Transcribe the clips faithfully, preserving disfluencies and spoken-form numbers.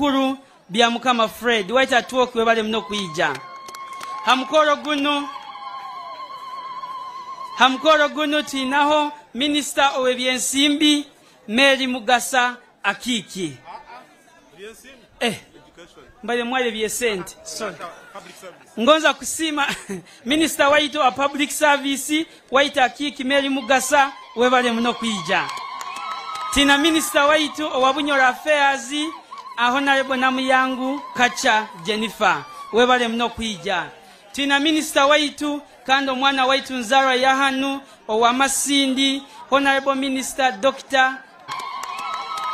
Bikuru bya Mukama Fred. Waitu Atwoki, webale muno kwija. Ha mukoro gunu, ha mukoro gunu twinaho Minisita ow'ebyensimbi, Mary Mugasa Akiiki. Eh, mbale mwale byesente. Sorry. Ngonza kusiima Minisita waitu wa Public Service, waitu Akiiki Mary Mugasa, webale muno kwija. Twina Minisita waitu owa Bunyoro Affairs, a Honorable Namuyangu Kacha Jennifer, webale muno kwija. Twina Minisita waitu, kandi omwana waitu nzarwa ya hanu, owa Masindi, Honorable Minister Doctor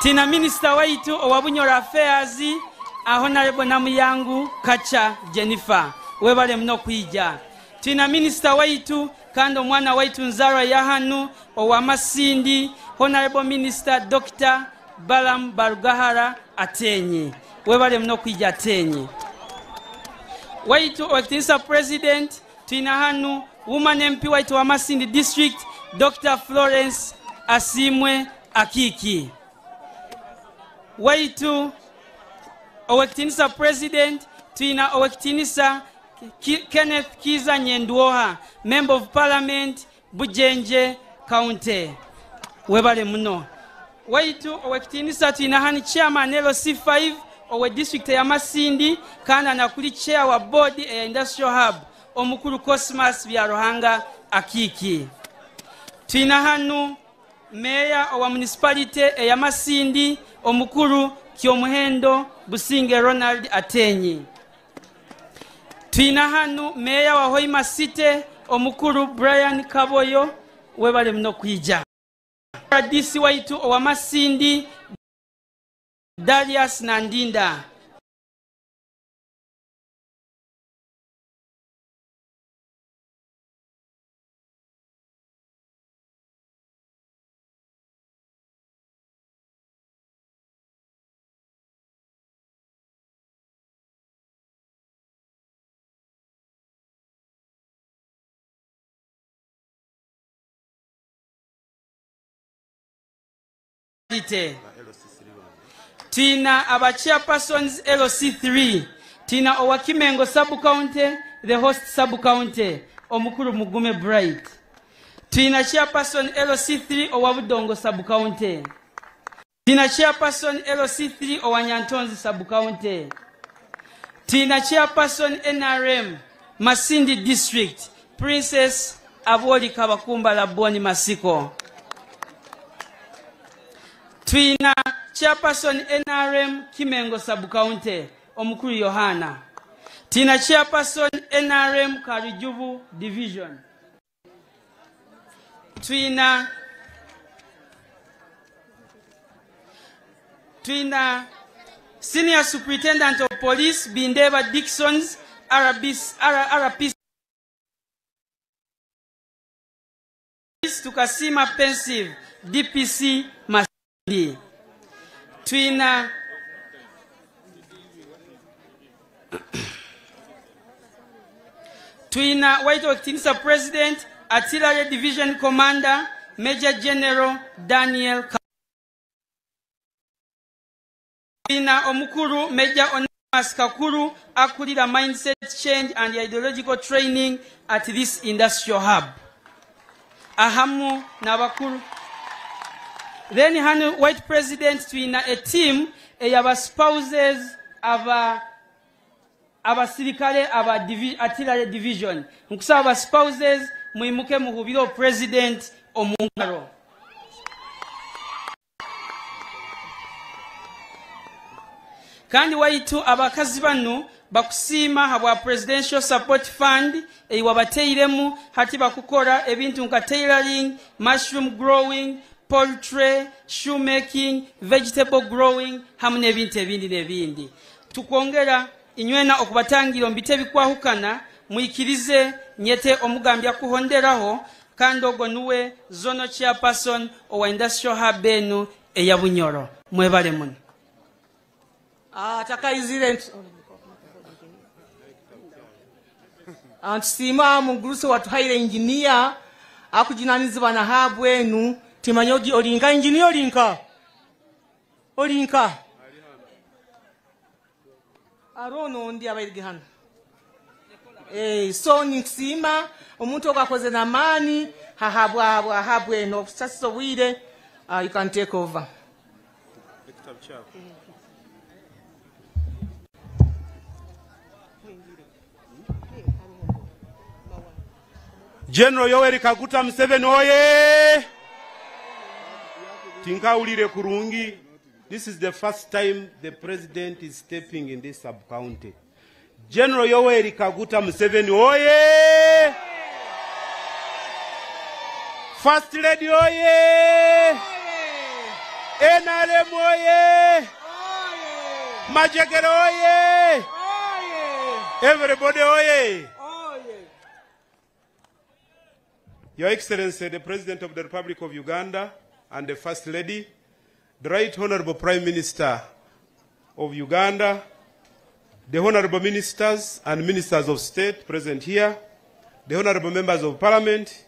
Twina Minisita waitu owa Bunyoro Affairs, a Honorable Namuyangu Kacha Jennifer. Webale muno kwija. Twina Minisita waitu, kandi omwana waitu nzarwa ya hanu, owa Masindi, Honorable Minister Doctor Balaam Barugahara Atenyi. Webale muno kwija Atenyi. Waitu, Owekitiinisa President, twina hanu Woman M P waitu wa Masindi District, Doctor Florence Asiimwe Akiiki. Waitu, Owekitiinisa President, twina Owekitiinisa Ki-, Kenneth Kiiza Nyendwoha, Member of Parliament, Bujenje County. Webale muno. Waitu, Owekitiinisa, twina hanu Chairman L C five owe District ya Masindi, kandi anakuli Chair wa Board eya Industrial Hub, Omukuru Cosmas Byaruhanga Akiiki. Twina hanu Meeya owa Municipality eya Masindi, Omukuru Kyomuhendo Businge Ronald Atenyi. Twina hanu Meeya wa Hoima City, Omukuru Brian Kaboyo, webale muno kwija. R D C waitu owa Masindi, Darius Nandinda. Twina aba chairpersons L C three. Twina owa Kimengo Sub County, the host sub county, Omukuru Mugume Bright. Twina chairperson L C three owa Budongo Sub County. Twina chairperson L C three owa Nyantonzi Sub County. Twina chairperson N R M Masindi District, Princess Abwoli Kabakumba Laboni Masiko. Twina chairperson N R M Kimengo Sub County, Omukuru Yohana. Twina chairperson N R M Karujubu Division. Twina, twina Senior Superintendent of Police, Bindeba Dicksons, R B C, R-, R P C, Tukasiima Pensive, D P C Masindi. Twina, twina waitu Owekitiinisa President, Artillery Division Commander, Major General Daniel Ka-, twina Omukuru Major Onesmus Kakuru, akulira Mindset Change and Ideological Training at this Industrial Hub. Ahamu n'abakuru. Then hanu waitu President twina a team ey'aba spouses aba, abasirikale aba divi-, Artillery Division. Nkusaba aba spouses mwimuke muhubire o President omu ngaro. Kandi waitu abakazi banu bakusiima habwa Presidential Support Fund ei wabatairemu, hati bakukora ebintu nka tailoring, mushroom growing, poultry, shoemaking, vegetable growing, hamu n'ebintu ebindi n'ebindi. Tukwongera inywena okubatangira omu biti ebikwahukana, mwikirize nyete omugambya kuhonderaho, kandi ogu nuwe Zonal Chairperson owa Industrial Hub enu eya Bunyoro. Mwebale muno. Ah, atakaizire nti-, ah, ntusiima mugurusi watuhaire engineer akujunanizibwa na hub enu. Timanya odi-, oli nka engineer, oli nka? Oli nka? Haroho n'ondi abairege hanu. Eh, so, ninkusiima omuntu ogu akoze n'amaani, ha, habwa, habwa, habwenu, okusasisa obwire, ah, you can take over. General Yoweri Kaguta Museveni oye! Tinkahulire kurungi. This is the first time the president is stepping in this sub-county. General Yoweri Kaguta Museveni oye! First Lady oye! N R M oye! Majegere oye! Everybody oye! Your Excellency, the President of the Republic of Uganda and the First Lady, the Right Honorable Prime Minister of Uganda, the Honorable Ministers and Ministers of State present here, the Honorable Members of Parliament,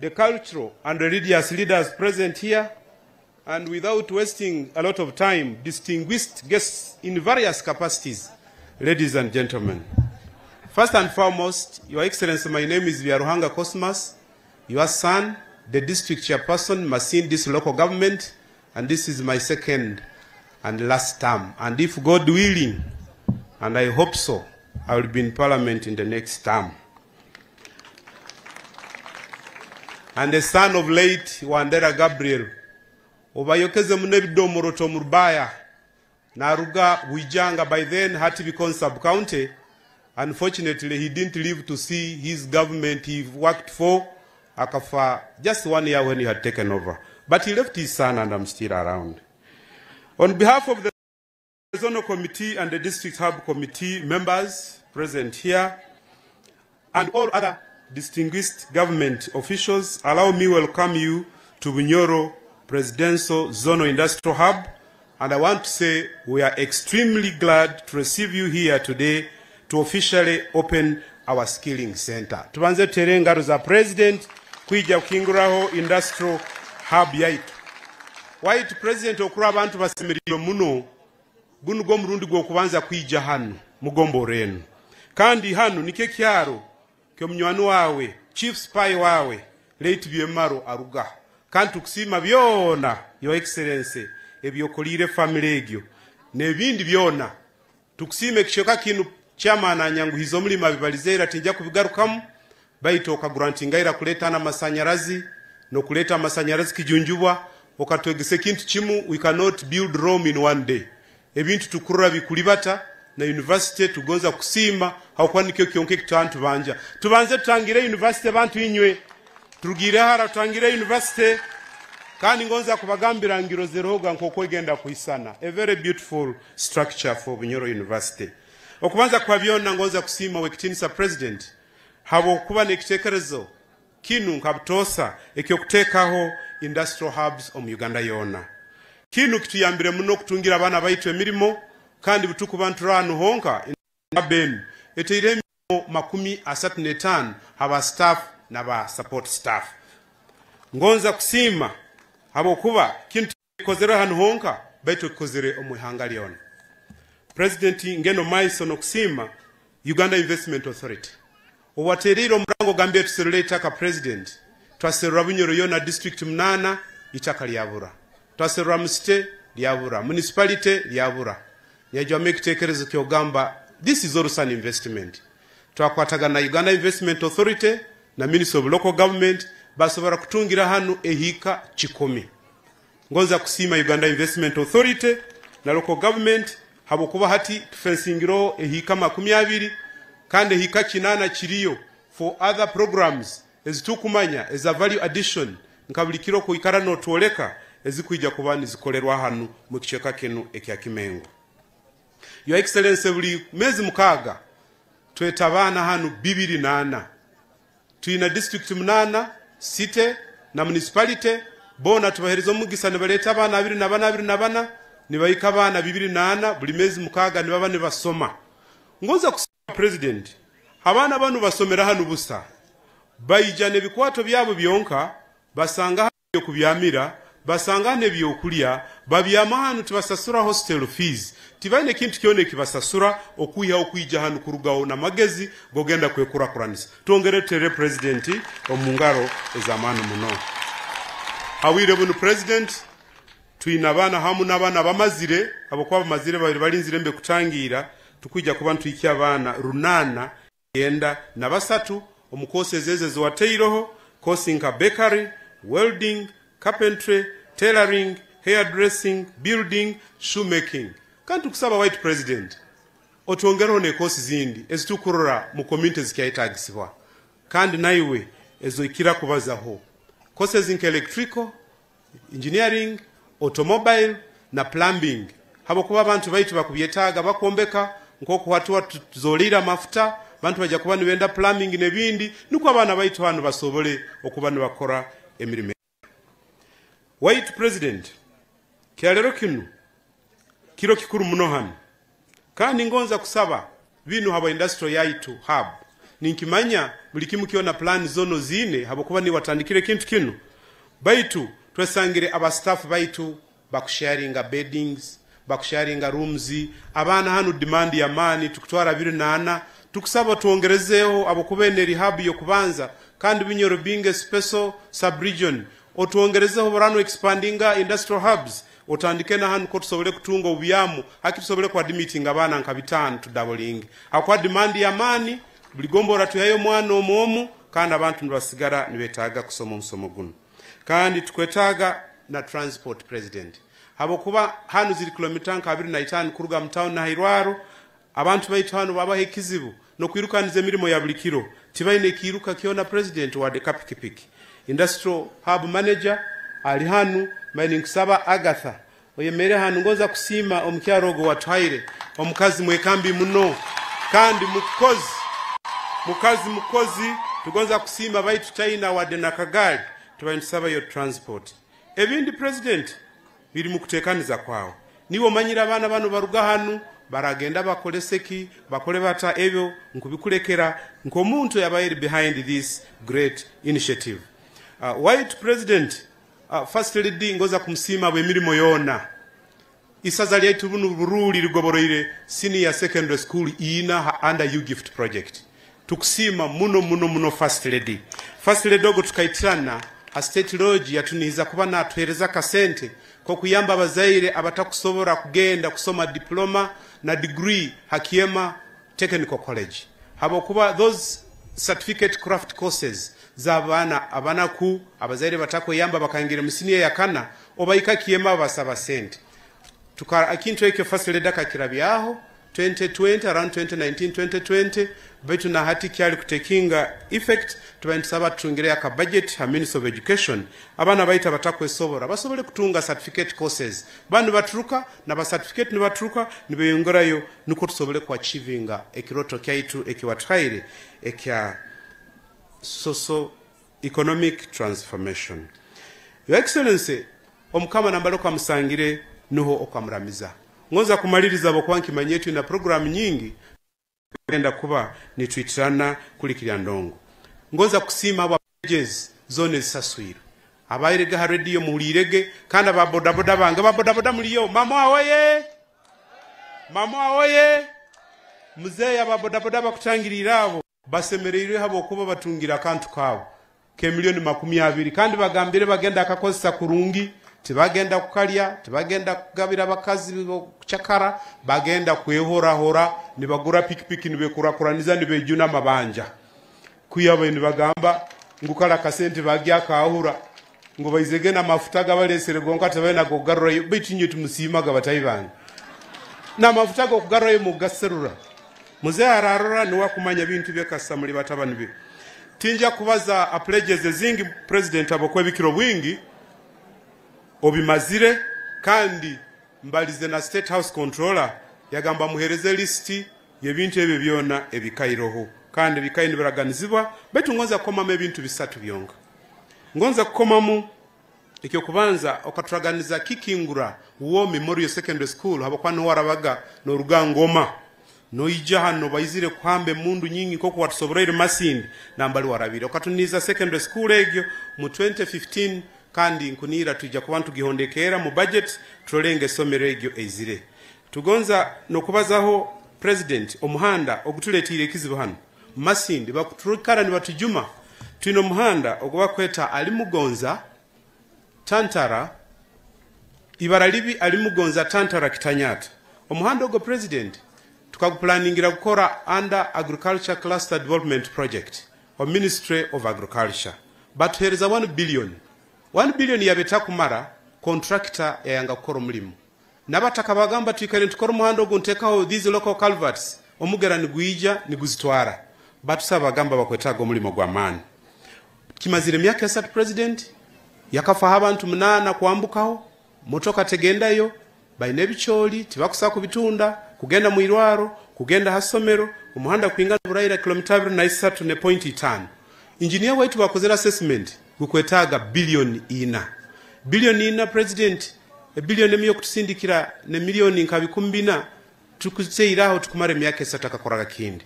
the cultural and religious leaders present here, and without wasting a lot of time, distinguished guests in various capacities, ladies and gentlemen. First and foremost, Your Excellency, my name is Byaruhanga Cosmas, your son, the district chairperson, Masindi District Local Government, and this is my second and last term. And if God willing, and I hope so, I will be in parliament in the next term. And the son of late Wandera Gabriel, obayokeze muno ebidomoro omu Rubaya. Naruga Bwijanga by then, hati Bikoni sub-county. Unfortunately, he didn't live to see his government he worked for. Akafa just one year when he had taken over. But he left his son and I'm still around. On behalf of the Zonal Committee and the District Hub Committee members present here, and all other distinguished government officials, allow me welcome you to Bunyoro Presidential Zonal Industrial Hub, and I want to say we are extremely glad to receive you here today to officially open our skilling center. Tubanze tutere engaro za President kwija kukinguraho Industrial Hub yaitu. Waitu President, okurora abantu basemeriirwe muno, gunu nugwo murundi gw'okubanza kwija hanu, mu gomborra enu. Kandi hanu nikyo ekyaro ky'omunywani waawe, Chief Spy waawe, Late Byemaro aruga. Kandi tukusiima byona, Your Excellency, eby'okoliire family egyo, n'ebindi byona. Tukusiima ekicweka kinu, Chairman anyanguhize omulimo abibalize ira, tinja kubigarukamu. Baitu okagrantinga ira kuleeta n'amasanyarazi, n'okuleeta amasanyarazi Kijunjubwa, okatwegesa ekintu kimu, we cannot build Rome in one day. Ebintu tukurora bikulibata, na university tugonza kusiima, habwokuba nikyo kyonka ekitwantubanja. Tubanze tutangire university, bantu inywe. Turugiire hara, tutangire university. Kandi ngonza kubagambira ngirozerehoga nk'oku egenda kwisana. A very beautiful structure for Bunyoro University. Okubanza kuba byona, ngonza kusiima Ow'ekitiinisa President habw'okuba n'ekiteekerezo kinu nka butoosa eky'okuteekaho industrial hubs omu Uganda yoona. Kinu kituyambire muno kutungira abaana baitu emirimo, kandi butukuba nituraha hanu honka, enu eteireho emirimo makumi asatu n'etaano ha ba staff na ba support staff. Ngonza kusiima habwokuba kinu Kikozerwe hanu honka, baitu kikozerwe omu ihanga lyona. President, ngenda omu maiso n'okusiima Uganda Investment Authority. Owatereire omurango, ogambire tuserule itaka, President. Twaserura Bunyoro yona, district munaana, itaka lyabura. Twaserura mu city, lyabura. Municipality, lyabura. Nyajwamu ekitekerezo kyogamba, this is also an investment. Twakwatagana na Uganda Investment Authority na Ministry of Local Government, basobora kutungira hanu ehiika kikumi. Ngonza kusiima Uganda Investment Authority na Local Government habwokuba hati tufensingireho ehiika makumi abiri, kandi ehiika kinaana kiriyo for other programs ezitukumanya eza value addition, nka buli kiro kwikara notwoleka ezikwija kuba nizikolerwa hanu mu kicweka kinu ekya Kimengo. Your Excellency, buli meezi mukaaga tweta abaana hanu bibiri na ana. Twina district munaana, city na municipality, boona tubahereza omugisa, nibaleeta abaana abiri na bana, abiri na bana, nibahika abaana bibiri na ana, buli meezi mukaaga nibaba nibasoma. Ngonza kusaba President, abaana banu basomera hanu busa, baija n'ebikwato byabo byonka, basanga hanu eby'okubyamira, basanga hanu eby'okulya, babyama hanu, tibasasura hostel fees, Tibaine kintu kyona ekibasasura okwihaho kwija hanu kurugaho n'amagezi g'ogenda kwekurakuranisa. Twongere tutere President omu ngaro ez'amaani muno. Ha bwire bunu, President, twine abaana hamu n'abaana bamazire, habwokuba bamazire babiri balinzire mbe kutangiira, tukwija kuba nituhikya abaana runaana kyenda na basatu omu courses ezo eziwataireho, course nka bakery, welding, carpentry, tailoring, hairdressing, building, shoemaking. Kandi tukusaba White President, otwongereho ne course zindi ezitukurora mu community ezikyayetagisibwa. Kandi naiwe ezoikira kubazaho. Courses nka electrical, engineering, automobile na plumbing. Habwokuba abantu baitu bakubyetaaga bakwombeka, nk'oku hati watu tuzoleire amafuta, abantu baija kuba nibenda plumbing n'ebindi, nukwo abaana baitu hanu basobole okuba nibakora emirimo. White President, kyaleero kinu kiro kikuru muno hanu. Kandi ngonza kusaba binu habwa industry yaitu hub. Ninkimanya buli kimu kyona plan zoona oziine habwokuba niiwe watandikire ekintu kinu. Baitu twesangire aba staff baitu bakusharinga beddings, bakusharinga rooms, abaana hanu demand y'amaani, tukutwara abiri na ana. Tukusaba otwongerezeho habwokuba enu eri hub y'okubanza, kandi Bunyoro being a special sub-region, otwongerezeho buranu expandinga industrial hubs, otandike na hanu ko tusobole kutunga obubyamu, haki tusobole ku admitting abaana nka bitaano tudabolinge. Habwokuba demand y'amaani, buli gomborra twihayo omwana omu omu, kandi abantu nibasigara nibetaaga kusoma omusomo gunu. Kandi tukwetaaga na transport, President. Habwokuba hanu ziri kilomita nka abiri na itaano kuruga mu town na ha irwaro, abantu baitu hanu babaho ekizibu n'okwirukaniza emirimo ya buli kiro. Tibaine ekiiruka kyona, President, wadde ka pikipiki. Industrial Hub Manager ali hanu, mbaire ninkusaba Agatha, oyemerre hanu, ngonza kusiima omukyara ogu watuhaire, omukazi mwekambi muno, kandi mukozi, mukazi mukozi, tugonza kusiima, baitu taina wadde n'akagaali, tubaire nitusaba yo transport. Ebindi, President, biri mu kuteekaniza kwawe. Niiwe omanyire abaana banu baruga hanu, baragenda bakolese ki, bakole bata, ebyo nkubikulekera nk'omuntu oyabaire behind this great initiative. Uh, White President, uh, First Lady, ngoza kumusiima habw'emirimo yoona. Isaza lyaitu bunu Buruli ligoboroire senior secondary school ina ha under U gift project. Tukusiima muno, muno, muno, First Lady. First Lady ogu tukaitirana ha State Lodge, yatunihiza kuba natuhereza akasente k'okuyamba abazaire abatakusobora kugenda kusoma diploma na degree ha Kiema Technical College. Habwokuba those certificate craft courses z'abaana abanaku, abazaire batakweyamba, bakangire mu senior ya kana, obaika Kiema basaba sente. Tuka-, ekintu ekyo First Lady akakirabyaho twenty twenty, around twenty nineteen, twenty twenty, baitu na hati kyali kutekinga effect, tubaire nitusaba tutungireyo aka budget ha Ministry of Education, abaana baitu abatakwesobora basobole kutunga certificate courses. Banu nibaturuka, na ba certificate nibaturuka, nibeyongerayo, nukwo tusobole ku achievinga ekirooto kyaitu eki watuhaire ekya socio economic transformation. Your Excellency, Omukama nambere okamusangire, nuho okamuramiza. Ngonza kumaliriza habwokuba nkimanyire twina program nyingi, tugenda kuba nitwitirana kuli kirya ndongo. Ngonza kusiima habwa pledges zoona ezisaswirwe. Abairege ha radio muhuliirege, kandi aba bodaboda bange, ba bodaboda muliyo? Mama oye! Mama oye! Muzeeyi, aba bodaboda bakutangiriire abo. Basemeriirwe habwokuba batungire akantu kaabo k'emiliyoni makumi abiri, kandi bagambire bagenda akakozesa kurungi, tibagenda kukalya, tibagenda kugabira abakazi b'okucakara, bagenda kwehorahora, nibagura pikipiki, nibekurakuraniza, nibejuna amabanja. Kwihaho babaire nibagamba ngu kali akasente bagyakahura, ngu baizege n'amafuta gabalesere gonka tibaine g'okugarurayo, baitu inywe timusiimaga, bataahi bange. N'amafuta g'okugarurayo mugaserura. Muzeeyi ararora, nuwe akumanya bintu bye kasita muli batabani be. Tinja kubaza a pledges ezingi, President, habwokuba ebikiro bwingi obimazire, kandi mbalize na State House Controller, yagamba muhereze list y'ebintu ebyo byona ebikairoho, kandi bikaire nibiraganizibwa, baitu ngonza kukomamu ebintu bisatu byonka. Ngonza kukomamu eky'okubanza, okaturaganiza Kikingura War Memorial Secondary School, habwokuba nuho warabaga noruga Ngoma, noija hanu, baizire kuhamba emundu nyingi nk'oku watusoboroire Masindi, nambali warabire. Okatuniiza secondary school egyo mu twenty fifteen, kandi nkuniira twija kuba nitugihondekerra mu budget, turole ngu esomero egyo eizire. Tugonza n'okubazaho President omuhanda ogutuleetiire ekizibu hanu. Masindi, bakuturukara nibatujuma. Twine omuhanda ogu bakweta Ali Mugonza, Tantara, ibara libi, Ali Mugonza, Tantara, Kitanyata. Omuhanda ogu, President, tukagupulaningira gukora under Agriculture Cluster Development Project of Ministry of Agriculture. Batuheereza one billion. One billion yaba etakumara, contractor yayanga kukora omulimo. N'abataka bagamba, "Twikale nitukora omuhanda ogu, nteekaho these local culverts, omugera nigwija, niguzitwara." Batusaba, bagamba bakwetaaga omulimo gw'amaani. Kimazire emyaka esatu, President yakafaho abantu munaana kwambukaho, motoka tegendayo, baine ebicooli, tibakusa kubitunda, kugenda mu irwaro, kugenda ha somero, omuhanda kwingana Buraira kilomita abiri na isatu ne point itaano. Engineer waitu bakozere assessment, gukwetaaga billion ina. Billion ina, President, ebillion emu y'okutusindikira ne million nka bikumi bina, tukuteire aho, tukumara emyaka esatu akakoraga kindi.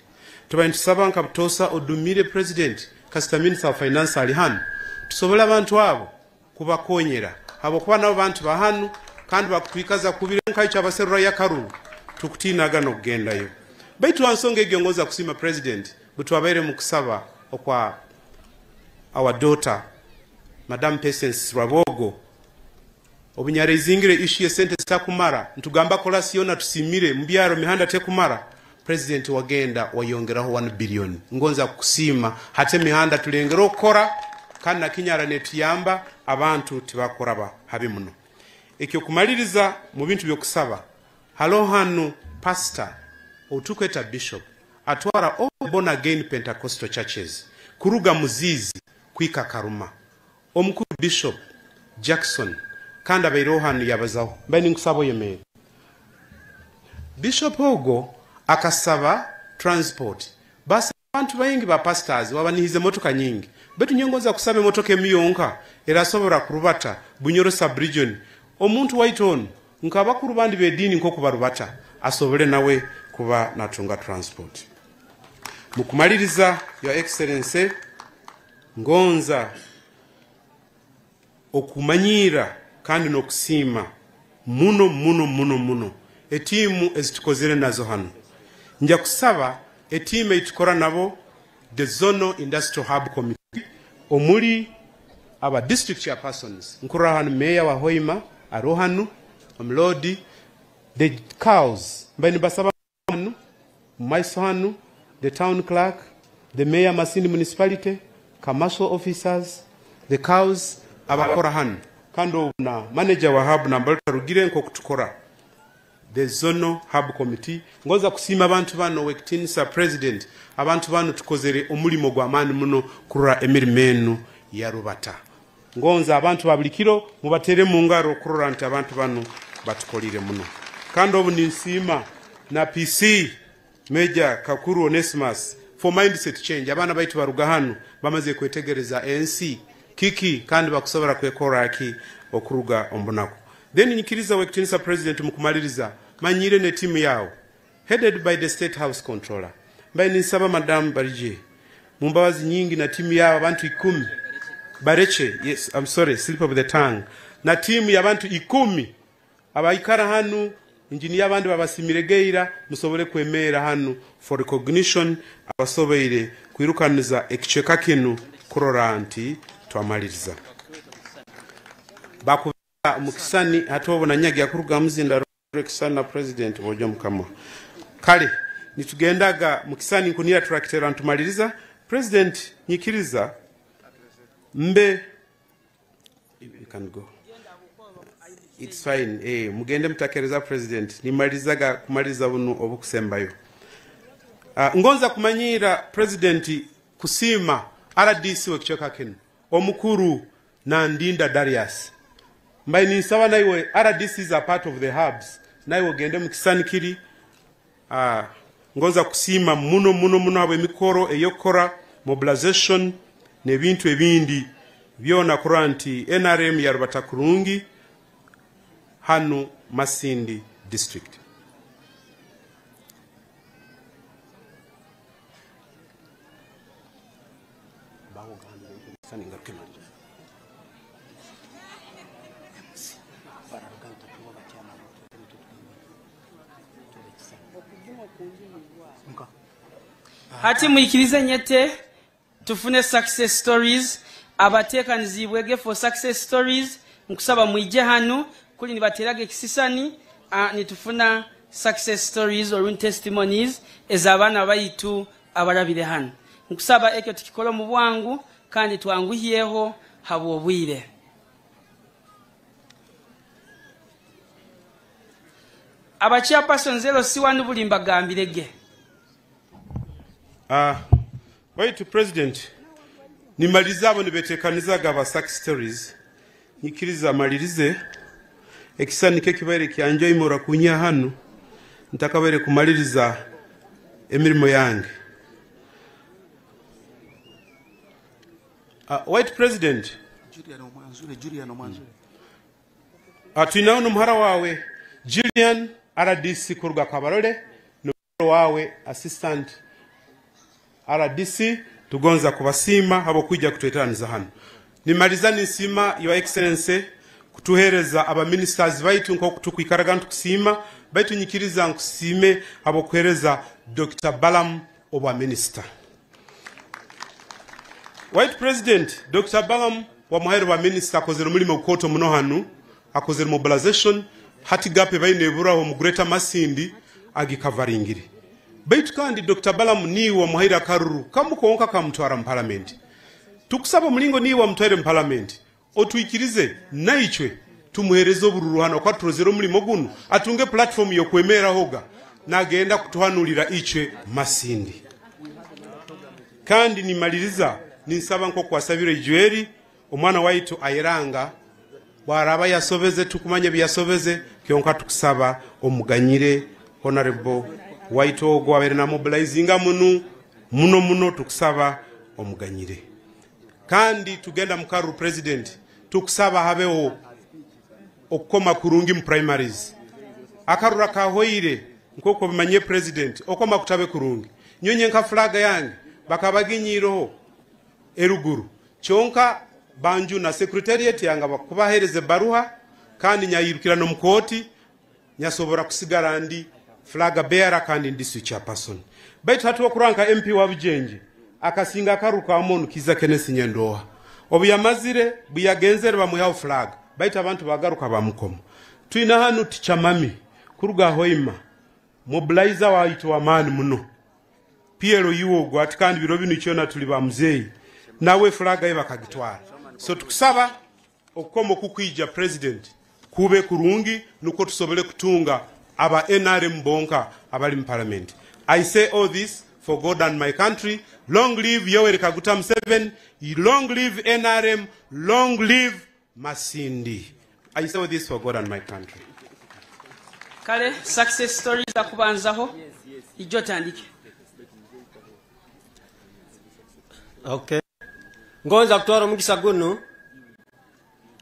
Tubaire nitusaba nka Butoosa odumire, President, kasita Minister wa Finance ali hanu, tusobole abantu abo kubakonyera. Habwokuba nabo bantu ba hanu, kandi bakutwikaza kubi nka itwe abaserura y'akaruru, tukutiinaga n'okugendayo. Baitu ha nsonga egyo ngonza kusiima President, butwabaire mu kusaba okwa our daughter, Madam Patience Rwabogo. Obu nyaraizingire issue y'esente zitakumara, nitugamba korasi yoona tusiimire, mu byaro emihanda tekumara, President wagenda wayongeraho one billion. Ngonza kukusiima, hati emihanda tulengere okukora, kandi na Kinyara netuyamba, abantu tibakuraba habi muno. Ekyokumaliriza mu bintu by'okusaba, haroho hanu pastor, ou turukweta Bishop, atwara all born again Pentecostal churches, kuruga Muziizi kuhika Karuma. Omukuru Bishop Jackson, kandi abaireho hanu yabazaho. Mbaire ninkusaba oyemeere. Bishop ogu akasaba transport. Basa abantu baingi ba pastors, wabanihize emotoka nyingi. Baitu nyowe ngonza kusaba emotoka emu yonka erasobora kurubata Bunyoro sub-region. Omuntu waitu onu, nk'abakuru bandi b'ediini nk'oku barubata, asobole nawe kuba natunga transport. Mu kumaliriza, Your Excellency, ngonza okumanyirra kandi n'okusiima muno, muno, muno, muno etiimu ezitukozere nazo hanu. Nja kusaba etiimu ei tukora nabo, the Zonal Industrial Hub Committee, omuli aba district chairpersons, nkurora hanu Mayor wa Hoima, aroho hanu, omuloodi, the cows, mbaire nimbasaba hanu, mu maiso hanu, the town clerk, the mayor Masindi Municipality, commercial officers, the cows, abakora hanu. Kandi obu na manager wa hub nambere tutarugire nk'oku tukora. The Zonal Hub Committee. Ngonza kusiima abantu banu, Owekitiinisa President. Abantu banu tukozere omulimo gw'amaani muno kurora emirimo enu yarubata. Ngonza abantu ba buli kiro mubateeremu engaro kurora nti abantu banu batukoliire muno. Kandi obu ninsiima na P C, Major Kakuru Onesimus, for mindset change. Abaana baitu baruga hanu, bamaze kwetegereza ensi kiki, kandi bakusobora kwekora ki okuruga omu bunaku. Then nyikiriza, Owekitiinisa President, mu kumaliriza, manyire ne tiimu yaawe, headed by the State House Controller. Mbaire ninsaba Madam Barigye, mu mbabazi nyingi na tiimu yaawe, abantu ikumi. Barekye, yes, I'm sorry, slip of the tongue. Na tiimu y'abantu ikumi abaikara hanu, engineer abandi babasiimire gaira, musobole kwemerra hanu for recognition, abasoboire kwirukaniza ekicweka kinu kurora nti twamaliriza. Bakubera omu kisisani, hati obu na nyagiya kurugamu zinda Kisana President boojo mukama. Kale, nitugendaga mu kisani nkuniira turakitera nitumaliriza. President, nyikiriza mbe, you can go. It's fine. Eh, mugende mutakereza President. Nimalirizaga kumaliriza bunu obukusembayo. Ah, ngonza kumanyiira President kusiima R D C w'ekicweka kinu. Omukuru Nandinda Darius. Mbaire ninsaba naiwe, R D Cs are part of the hubs. Naiwe ogende mu kisisani kiri. Ah, ngonza kusiima muno, muno, muno habw'emikoro ey'okukora, mobilization, n'ebintu ebindi byona kurora nti N R M yarubata kurungi hanu Masindi District. Hati mwikirize nyete, tufune success stories. Abateekaniziibwege for success stories, nkusaba mwije hanu, kuli nibateeraga ekisisani, ah, nitufuna success stories or testimonies ez'abaana baitu abarabire hanu. Nkusaba ekyo tukikole omu bwangu, kandi twanguhyeho habw'obwire. Aba chairpersons L C one buli mbagambirege. Ah, baitu President, nimaliza abo nibetekanizaga aba success stories. Nyikiriza malirize. Ekisisani nikyo kibaire kyanjoimora kunyiha hanu, ntakabaire kumaliriza emirimo yange. Ah, White President. Julian Omwanzure, Julian Omwanzure. Ah, twinaho n'omuhara waawe, Julian, R D C kuruga Kabarole, n'omuhara waawe, Assistant R D C, tugonza kubasiima habw'okwija kutweteraniza hanu. Nimaliza ninsiima, Your Excellency, kutuheereza aba ministers baitu nk'oku tukwikaraga nitukusiima, baitu nyikiriza nkusiime habw'okuheereza Dokita Balaam obwa minister. White President, Dokita Balaam wamuhaire bwa minister, akozere omulimo gukooto muno hanu, akozere mobilization, hati gap ebaire neburaho omu Greater Masindi, agikavaringire. Baitu kandi Dokita Balaam niiwe wamuhaire akaruru kamu konka kamutwara mu parliament. Tukusaba omulingo niiwe wamutwaire mu parliament, otwikirize, naitwe tumuheereze obururu hanu, habwokuba turozere omulimo gunu, atunge platform y'okwemerrahoga, nagenda kutuhanulira itwe Masindi. Kandi nimaliriza, ninsaba nk'oku wasabire Ijweri, omwana waitu Ayeranga, bwaraaba yasobeze, tukumanya ebi yasobeze, kyonka tukusaba omuganyire, Honorable waitu ogu abaire namobilizinga munu, muno muno, tukusaba omuganyire. Kandi tugenda mu karuru, President, tukusaba habeho okukoma kurungi mu primaries. Akaruru akahoire, nk'oku obimanyire, President, okukoma kutabe kurungi. Nyowe nyenka flag yange bakaba baginyiireho eruguru. Kyonka banjuna, secretariat yange bakubaheereza ebbaruha, kandi nyairukira n'omu kooti, nyasobora kusigara ndi flag bearer kandi ndi district chairperson. Baitu hati okurora nka M P wa Bujenje, akasinga akaruru ka Omonu Kiiza Kenneth Nyendoha. Obu yamazire, bu yagenzere bamwihaho flag, baitu abantu bagaruka bamukoma. Twina hanu Teacher Mami, kuruga Hoima, mobilizer waitu w'amaani muno. P L U ogu, hati kandi biro binu itwena tuli ba muzeeyi. Nawe flag ye bakagitwara. So tukusaba, okukoma okukwija, President, kube kurungi, nukwo tusobole kutunga aba N R M bonka abali mu Parliament. I say all this for God and my country. Long live Yoweri Kaguta Museveni. Long live N R M. Long live Masindi. I say all this for God and my country. Kale, success stories akubanzaho. Ija otandike. Okay. Ngonza kutwara omugisa gunu,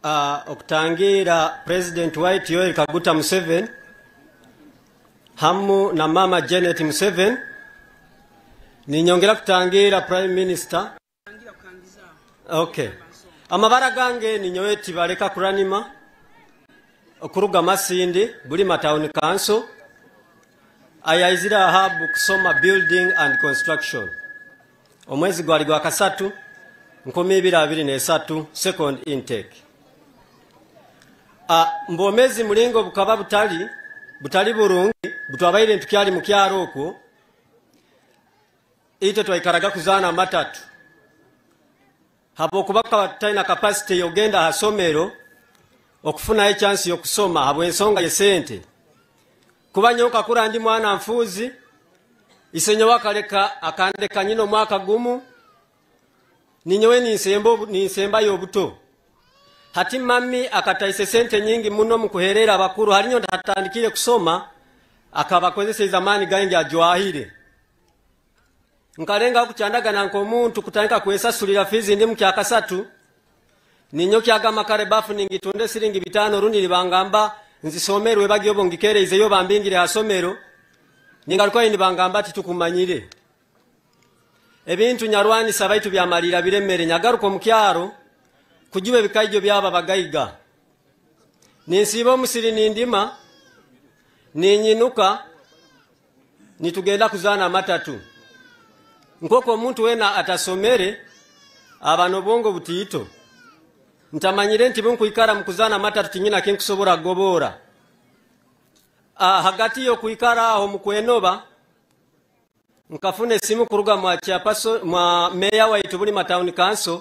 ah, okutangiira President waitu Yoweri Kaguta Museveni, hamu na Maama Janet Museveni. Ninyongera kutangiira Prime Minister. Okay. Amabara gange ninyowe Tibaleka Kuranima, okuruga Masindi, Bulima Town Council. Ayaizire aha hub kusoma Building and Construction. Omwezi gwali gwa kasatu, nkumi ibiri abiri n'esatu, second intake. Ah, mu bwomeezi mulingo bukaba butali, butali burungi, butwabaire nitukyali mu kyaro okwo, itwe twaikaraga kuzaana amatatu. Habwokuba tukaba tutaina capacity y'okugenda ha somero, okufunayo chance y'okusoma, habw'ensonga y'esente. Kuba nyowe nkakura ndi mwana nfuuzi, isenyowe akaleka, akandeka nyina omwaka gumu, ninyowe ninsemba obu-, ninsembayo obuto. Hati mami akataisa esente nyingi muno mu kuheerera abakuru, hali nyowe ntatandikire kusoma, akaba akozeseize amaani gaingi ajwahire. Nkalengaho kucandagana nk'omuntu kutandika kwesasulira fiizi ndi mu kya kasatu. Ninyokyaga amakara ebbafu ningitunda esiringi bitaano, rundi nibangamba nzisomerwe, bagi obu ngikeereizeyo bambingire ha somero. Ningarukayo nibangamba titukumanyire. Ebintu nyarwanisa baitu byamaliira biremere. Nyagaruka omu kyaro kujuba ebikaijo by'abo abagaiga. Ninsiiba omusiri nindima, ninyinuka, nitugenda kuzaana amatatu. Nk'oku omuntu weena atasomere, aba n'obwongo butiito, ntamanyire nti bunkwikara mu kuzaana amatatu, tinyina kinkusobora kugoboora. Ah, hagati y'okwikara aho mu kwenoba, nkafuna esimu kuruga mwa chairperson, mwa meeya waitu Bulima Town Council,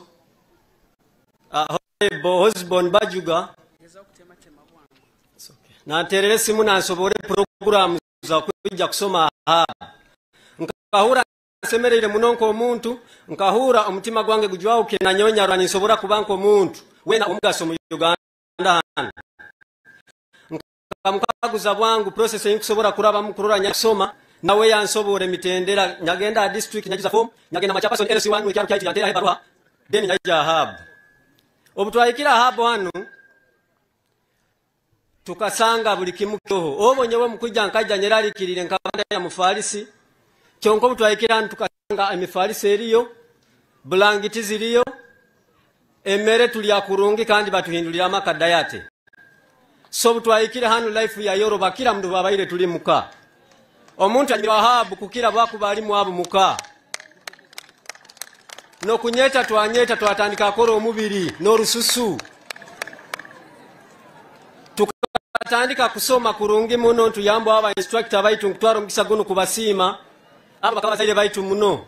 ah, Honorable Osborne Bajuga. It's okay. Nanterera esimu nansobora program za kwija kusoma aha. Nkahura nsemereire muno nk'omuntu, nkahura omutima gwange gujwahukire, na nyowe nyarora ninsobora kuba nk'omuntu weena omugaso mu Uganda hanu. Nkamukaguza bwangu process ei nkusobora kurabamu kurora nyakusoma, nawe yansobora emitendera. Nyagenda ha district, nyajuza form, nyagenda ma chairperson L C one w'ekyaro kyaitu, yanteraho ebaruha, then nyaija ha hub. Obu twahikire ha hub hanu, tukasanga buli kimu kyoho. Obu nyowe mukwija nkaija nyerarikiriire nkaba ndya mufaalisi. Kyonka obu twahikire hanu tukasanga emifaalisi eriyo, bulangiti ziriyo, emere tulya kurungi kandi batuhinduriramu akadayate. So obu twahikire hanu life yayoroba kukira obu twabaire tuli muka. Omuntu anywa hub kukira bwakuba ali mwabu muka. N'okunyeta twanyeta, twatandika kukora omubiri n'orususu. Tukatandika kusoma kurungi muno, ntuyambaho aba instructor baitu, nkutwara omugisa gunu kubasiima. Abo bakaba bazaire baitu muno.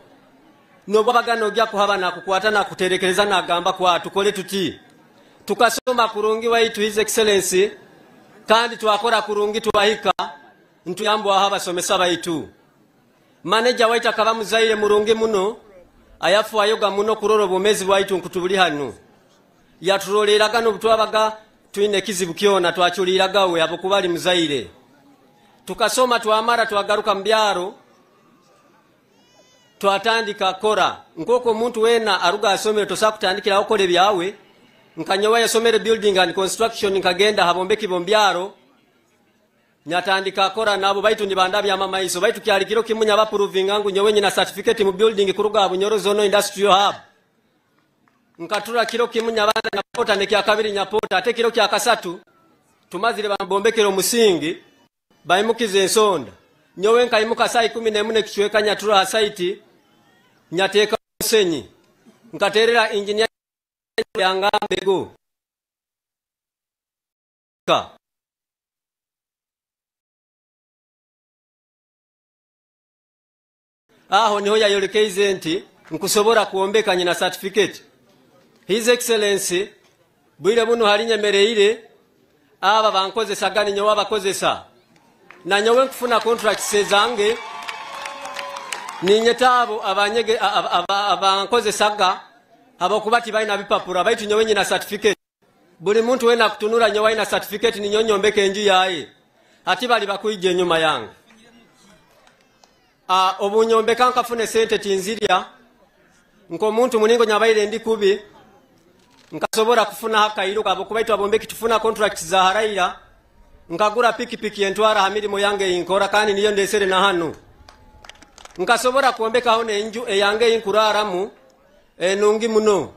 N'obu abaga noogya kuhaba, naakukwata, naakuterekereza, naagamba, "Kwa, tukole tuti?" Tukasoma kurungi waitu, His Excellency, kandi twakora kurungi, twahika, ntuyambaho abasomesa baitu. Manager waitu akaba muzaire murungi muno, ayafaayoga muno kurora obwomeezi bwaitu ngu tubuli hanu. Yaturoleeraga n'obu twabaga twine ekizibu kyona, twaculiiraga uwe habwokuba ali muzaire. Tukasoma, twamara, twagaruka mu byaro, twatandika kukora. Nk'oku omuntu weena aruga ha somero, tosobora kutandikiraho kukora ebyawe. Nka nyowe ayasomere Building and Construction, nkagenda ha bombeki b'omu byaro. Nyatandika kukora nabo, baitu nibandabyamu amaiso. Baitu kyali kiro kimu nyabapuruvinga ngu nyowe nyina certificate mu building kuruga ha Bunyoro Zonal Industrial Hub. Nkatura kiro kimu nyabanda nyapoota, n'ekya kabiri nyapoota. Ate kiro kya kasatu, tumazire bambombekera omusingi, baimukiza ensonda. Nyowe nkaimuka saaha ikumi n'emu n'ekicweka, nyatura ha site, nyateeka omusenyi. Nkaterera engineer yangamba ego. Ka. Aho niho yayolekeize nti nkusobora kwombeka, nyina certificate. His Excellency, bwire bunu hali nyemereire, aba bankozesaga, ninyowe abakozesa. Na nyowe nkufuna contracts ezange, ninyeta abo abanyege-, a-, a-, aba-, abankozesaga, habwokuba tibaina bipapura, baitu nyowe nyina certificate. Buli muntu weena akutunura, nyowe aina certificate, ninyowe nyombeka enju yaye. Hati bali bakwija enyuma yange. Ah, obu nyombeka nkafuna esente tinzirya. Nk'omuntu mulingo nyabaire ndi kubi, nkasobora kufunaho akairuka, habwokuba itwe abombeki tufuna contracts za haraira. Nkagura pikipiki entwara ha mirimo yange ei nkora, kandi niyo ndesere na hanu. Nkasobora kwombekaho n'enju eyange ei nkuraaramu, enungi muno.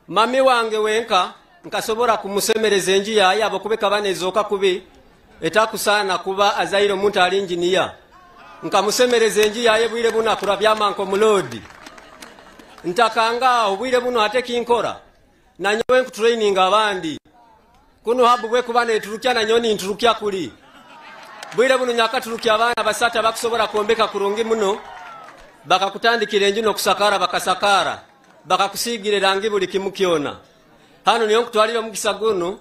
Mami wange wenka, nkasobora kumusemereza enju yaye, habwokuba ekaba nezooka kubi, etakusaana kuba azaire omuntu ali engineer. Nkamusemereza enju yaye, bwire bunu akurabyama nk'omuloodi. Ntakanga aho, bwire bunu hati eki nkora, na nyowe nkutraininga abandi. Kunu hub bwekuba neturukya, na nyowe ninturukya kuli. Bwire bunu nyakaturukya abaana basatu abakusobora kwombeka kurungi muno, bakakutandikira enju n'okusakaara, bakasakaara, bakakusiigira erangi, buli kimu kyona. Hanu niyo nkutwalira omugisa gunu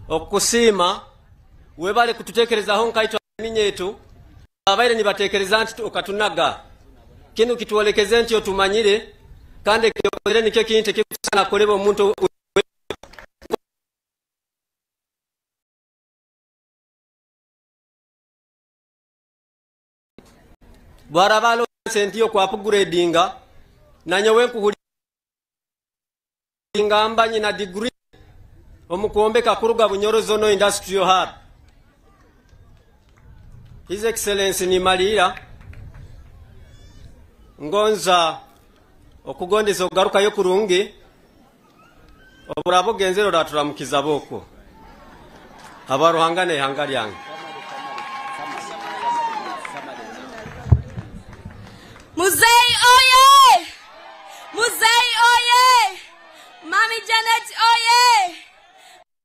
okukusiima, webale kututekerezaho nkaitwe ab'eminyeeto. Abaire nibatekereza nti tu-, okatunaga. Kinu kitwolekeze nti otumanyire, kandi ekyokozere nikyo kintu ekikusaana kukolebwa omuntu we-, bwaraaba aroho sente y'oku upgradinga, na nyowe nkuhulira. Ngamba nyina degree omu kwombeka kuruga Bunyoro Zonal Industrial Hub. His Excellency, nimaliira, ngonza okugondeza okugarukayo kurungi. Obu oraaba ogenzere, oraturamukiza b'okwo. Habwa Ruhanga n'ihanga lyange. Muzeeyi oye! Muzeeyi oye! Mami Janet oye!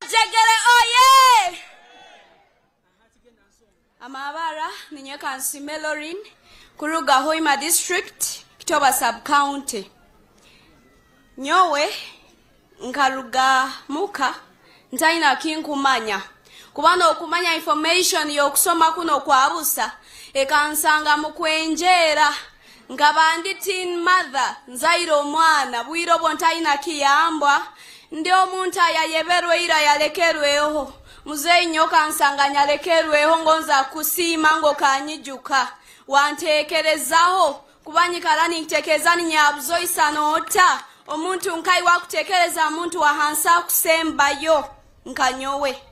Jegere oye! Amabara, ninyowe Kansiime Lorin, kuruga Hoima District, Kitoba Sub County. Nyowe nkaruga muka ntaina kinkumanya. Kuba n'okumanya information y'okusoma kunu okwa busa, ekansanga mu kwenjeera. Nkaba ndi teen mother, nzaire omwana, bwire obwo ntaina kiyambwa, ndi omuntu ayayeberwe ira yalekerweho. Muzeeyi nyowe kansanga nyalekerweho, ngonza kusiima ngu okanyijuka, wantekerezaho, kuba nyikara ninkitekereza ninyabuza oisana ota omuntu nka iwe akutekereza muntu wa hansi akusembayo nka nyowe.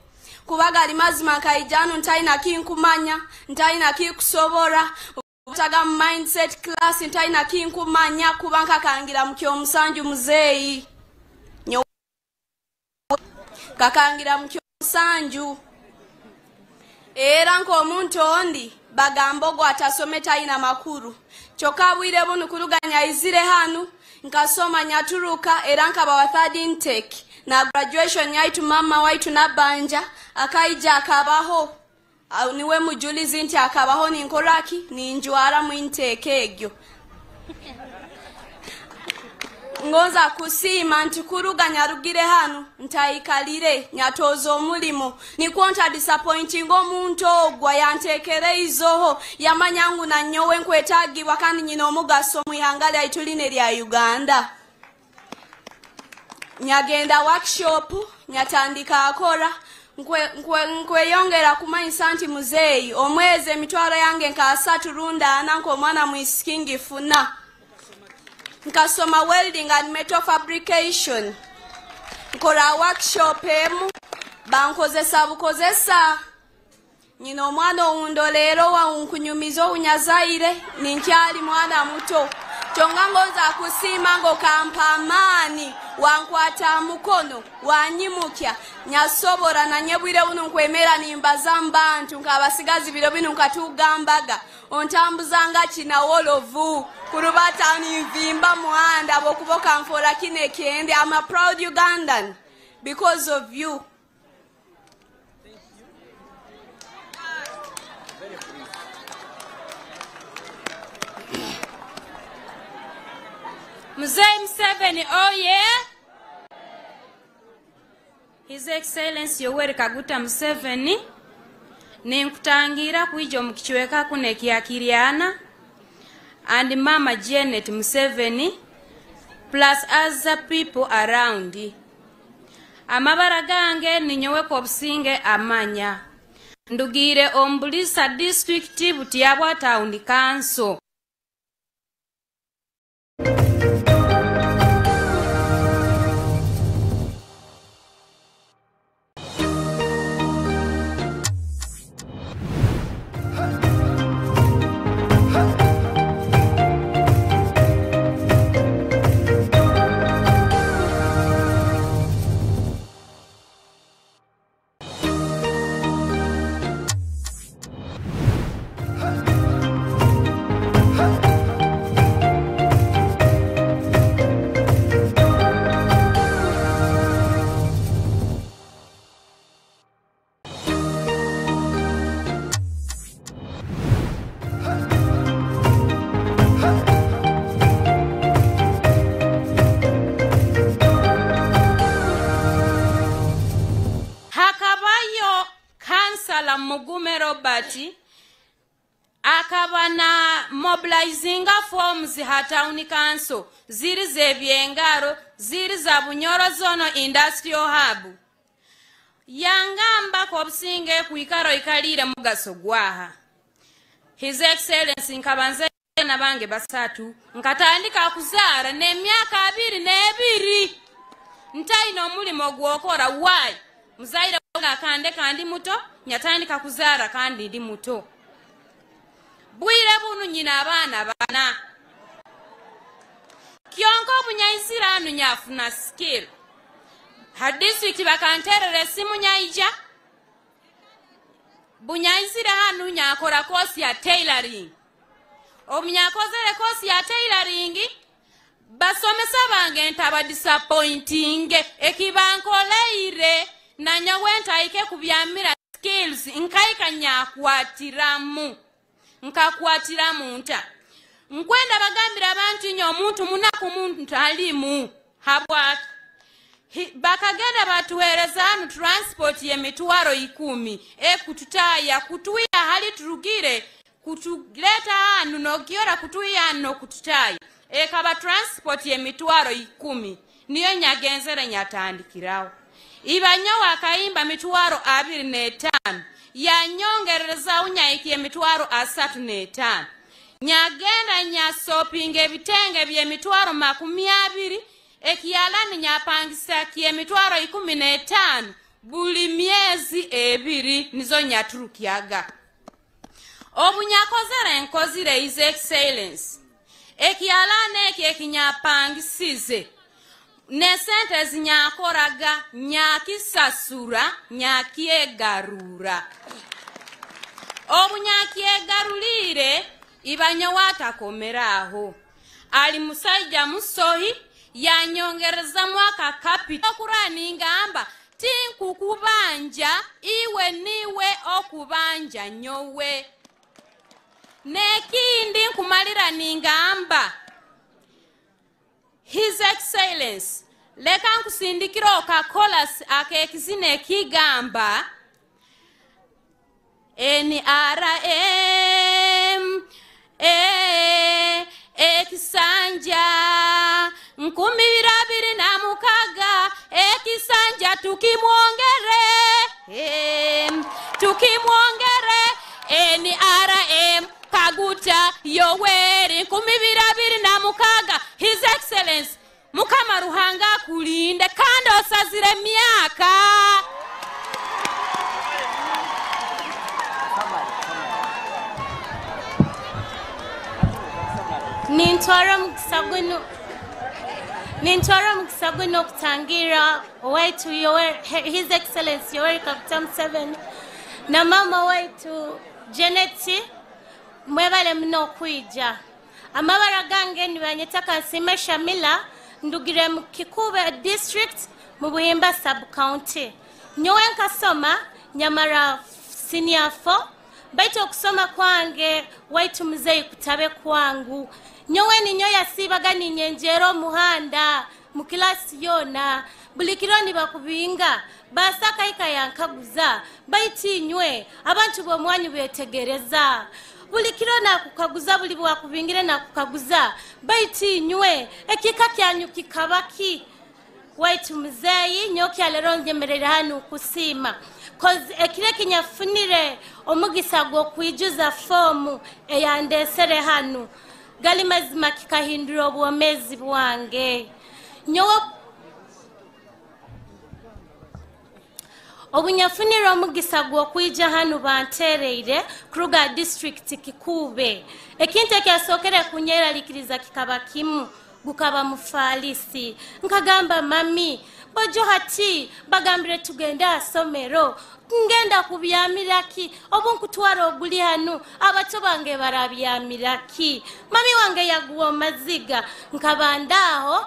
Kuba gali mazima nkaija hanu ntaina kinkumanya, ntaina kinkusobora, Taga mu mindset class, ntaina kinkumanya kuba nkakangira mu kyomusanju muzeeyi. Nyowe nkakangira mu kyomusanju. Era nk'omuntu ondi, bagamba ogu atasome taina makuru. Kyokka bwire bunu kuruga nyaizire hanu, nkasoma nyaturuka, era nkaba wa third intake. Na graduation yaitu, maama waitu Nabanja akaija akabaho. Au, niwe mujulizi nti akabaho ninkora ki? Ninjwara mu nteeka egyo. Ngonza kusiima nti kuruga nyarugire hanu, ntaikalire, nyatooza omulimo. Nikwo nta disappointinga omuntu ogu ayantekereizeho, yamanya ngu na nyowe nkwetagibwa kandi nyine omugaso mu ihanga lyaitu linu erya Uganda. Nyagenda workshop, nyatandika akora, nkwe-, nkwe-, nkweyongera kumanyisa nti muzeeyi, omwezi emitwaro yange nka asatu rundi ana nk'omwana mwisiki ngifuna. Nkasoma welding and metal fabrication. Nkora workshop emu, bankozesa bukozesa. Nyina omwana owundoleera owunkunyumiza ou nyazaire, ninkyali mwana muto. Kyonka ngonza kusiima ngu okampa amaani, wankwata ha mukono, wanyimukya, nyasobora. Na nyowe bwire bunu nkwemera nimbaza mu bantu, nk'abasigazi biro binu nkatugambaga, ontambuzanga ki na Wolovu, kurubata ninvimba muhanda, habwokuba okanfoora kinu ekindi. I'm a proud Ugandan because of you. Muzeeyi Museveni oye! His Excellency Yoweri Kaguta Museveni, ninkutangiira kwija omu kicweka kunu ekya Kiryana, and Maama Janet Museveni, plus other people around. Amabara gange ninyowe Kobusinge Amanya. Ndugiire omu Buliisa District, Butiabwa Town Council. Hakabayo kansala Mugume Robert, akaba na mobilizinga forms ha town council, ziri z'ebyengaro, ziri za Bunyoro Zone Industrial Hub. Yangamba Kobusinge kwikara oikaliire mugaso gwaha. His Excellency, nkaba nzaire abaana bange basatu, nkatandika kuzaara n'emyaka abiri n'ebiri. Ntaine omulimo gw'okora. Why? Muzaire wange akandeka ndi muto, nyatandika kuzaara kandi ndi muto. Bwire bunu nyina abaana bana. Kyonka obu nyaizire hanu nyafuna skill. Ha district bakanterera esimu nyaija. Bu nyaizire hanu nyakora course ya tailoring. Omunyakozere course ya tailoring, basomesa bange ntabadisappointinge, ekibankoleire, na nyowe ntahike kubyamira skills, nkahika nyakwatiramu. Nkakwatiramu nta? Nkwenda bagambire abantu, inyo omuntu munaku muntu alimu. Habwaki? Hi-, bakagenda batuhereza hanu transport y'emitwaro ikumi, ekututaya, kutwiha hali turugire, kutuleeta hanu, n'okiyora kutwiha hanu n'okututaya. Ekaba transport y'emitwaro ikumi. Niyo nyagenzere nyatandikiraho. Iba nyowe akahimba mitwaro abiri n'etaano, yanyongererezaho nyahikya emitwaro asatu n'etaano. Nyagenda nyasopinga ebitenge by'emitwaro makumi abiri, ekiyalani nyapangisa ky'emitwaro ikumi n'etaano buli myezi ebiri, nizo nyaturukyaga. Obu nyakozere, nkozire, His Excellency, ekyalaani eki ekinyapangisize, n'esente ezinyakoraga, nyakisasura, nyakyegarura. Obu nyakyegaruliire, iba nyowe atakomere aho. Ali musaija musohi, yanyongerezamu aka kapito. Okurora ningamba, "Tinkukubanja, iwe niwe okubanja nyowe." N'ekindi nkumalira ningamba, His Excellency, leka nkusindikire ka chorus ak'ekizina ekigamba, N R M, eh, ekisanja nkumi ibiri abiri na mukaaga, ekisanja tukimwongere, eh, tukimwongere, N R M Kaguta Yoweri nkumi ibiri abiri na mukaaga. His Excellency, Mukama Ruhanga akulinde kandi osazire emyaka. Nintwara omugisa gunu, nintwara omugisa gunu okutangirra owaitu Yoweri, His Excellency Yoweri Kaguta Museveni na maama waitu Janet. Mwebale muno okwija. Amabara gange nibanyeta Kansiime Shamila, ndugire mu Kikuube District, mu Buhimba Sub County. Nyowe nkasoma, nyamara senior four, baitu okusoma kwange waitu muzeeyi kutabe kwangu. Nyowe ninyowe yasiibaga ninyenjeera omuhanda mu class yoona. Buli kiro nibakubinga, baasa akahika yankaguza, baitu inywe, abantu b'omwanyu betegereza. Buli kiro nakukaguza, buli bwakubingire nakukaguza, baitu inywe, ekihika kyanyu kikaba ki? Waitu muzeeyi, nyowe kyaleero nyemereire hanu kusiima. 'Cause ekiro ekinyafunire omugisa gw'okwijuza foomu eyandesere hanu, gali mazima kikahindura obwomeezi bwange. Nyowe Obu nyafunire omugisa gw'okwija hanu, banteereire kuruga ha disiturikiti Kikuube. Ekintu ekyasookere kunyeralikiriza kikaba kimu, gukaba mufaalisi. Nkagamba, "Mami, boojo hati bagambire tugende ha somero, ngenda kubyamira ki? Obu nkutwara oguli hanu, abato bange barabyamira ki?" Mami wange yaguwa amaziga. Nkaba ndaho,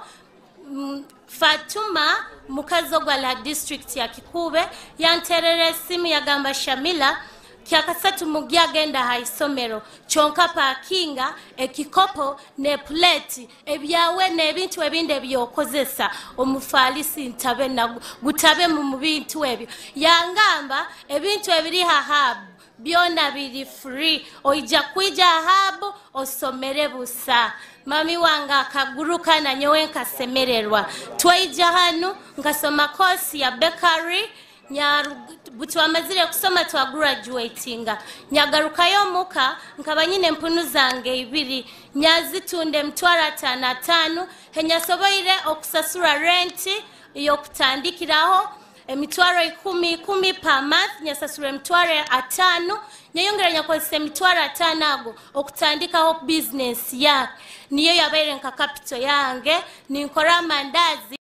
Mm, Fatuma, mukazi ogwa ha disiturikiti ya Kikuube, yanterera esimu, yagamba, "Shamila, kyakasatu mugi agenda ha isomero, kyonka pakinga ekikopo ne puleeti, ebyawe n'ebintu ebindi eby'okozesa, omufaalisi ntabe na, gutabe mu, mu bintu ebyo." Yangamba, "Ebintu ebiri ha hub byona biri free. Oija kwija ha hub, osomere busa." Mami wange akaguruka, na nyowe nkasemererwa. Twaija hanu, nkasoma course ya bakery. Nyaru-, bu twamazire kusoma, twa graduatinga. Nyagarukayo omuka, nkaba nyine empunu zange ibiri. Nyazitunda emitwaro ataano ataano. Henyasoboire okusasura rent y'okutandikiraho, emitwaro ikumi ikumi per month, nyasasura emitwaro ataano, nyayongera nyakozesa emitwaro ataano ago okutandikaho business ya, niyo yabaire nka capital yange, ninkora amandazi,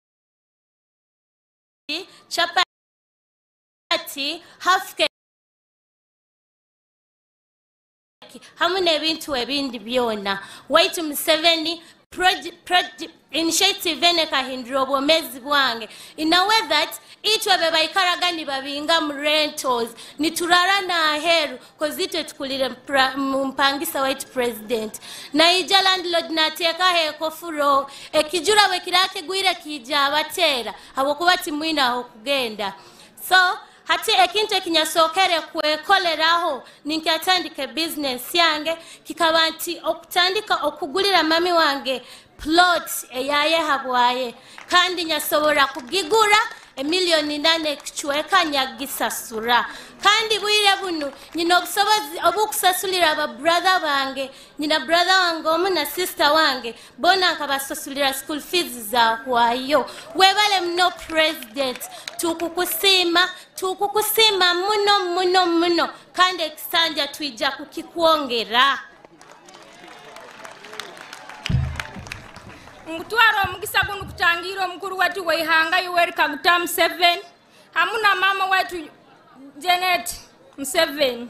chapati, half cake, hamu n'ebintu ebindi byona. Waitu Museveni, proje-, proje-, initiative enu ekahindura obwomeezi bwange. In a way that itwe be baikaraga nibabinga mu rentals, nituraara n'aheeru, 'cause itwe tukulire pra-, mu mpangisa waitu president. Naija landlord nateekaho ekofuro, ekijura bwe kiraaba kigwire kiija abateera, habwokuba timwine aho kugenda. So, hati ekintu ekinyasookere kwekoleraho, ninkyatandika business yange, kikaba nti okutandika okugulira mami wange plot eyaye habwaye, kandi nyasobora kugigura emiliyoni inana ekicweka nyagisasura. Kandi bwire bunu, nyina obusobozi obw'okusasulira aba brother bange, nyina brother wange omu na sister wange, boona nkabasasulira school fees zahwayo. Webale muno President, tukukusiima, tukukusiima muno, muno, muno, kandi ekisanja twija kukikwongera. Nkutwara omugisa gunu kutangiira omukuru waitu w'ihanga Yoweri Kaguta Museveni, hamu na maama waitu Janet Museveni.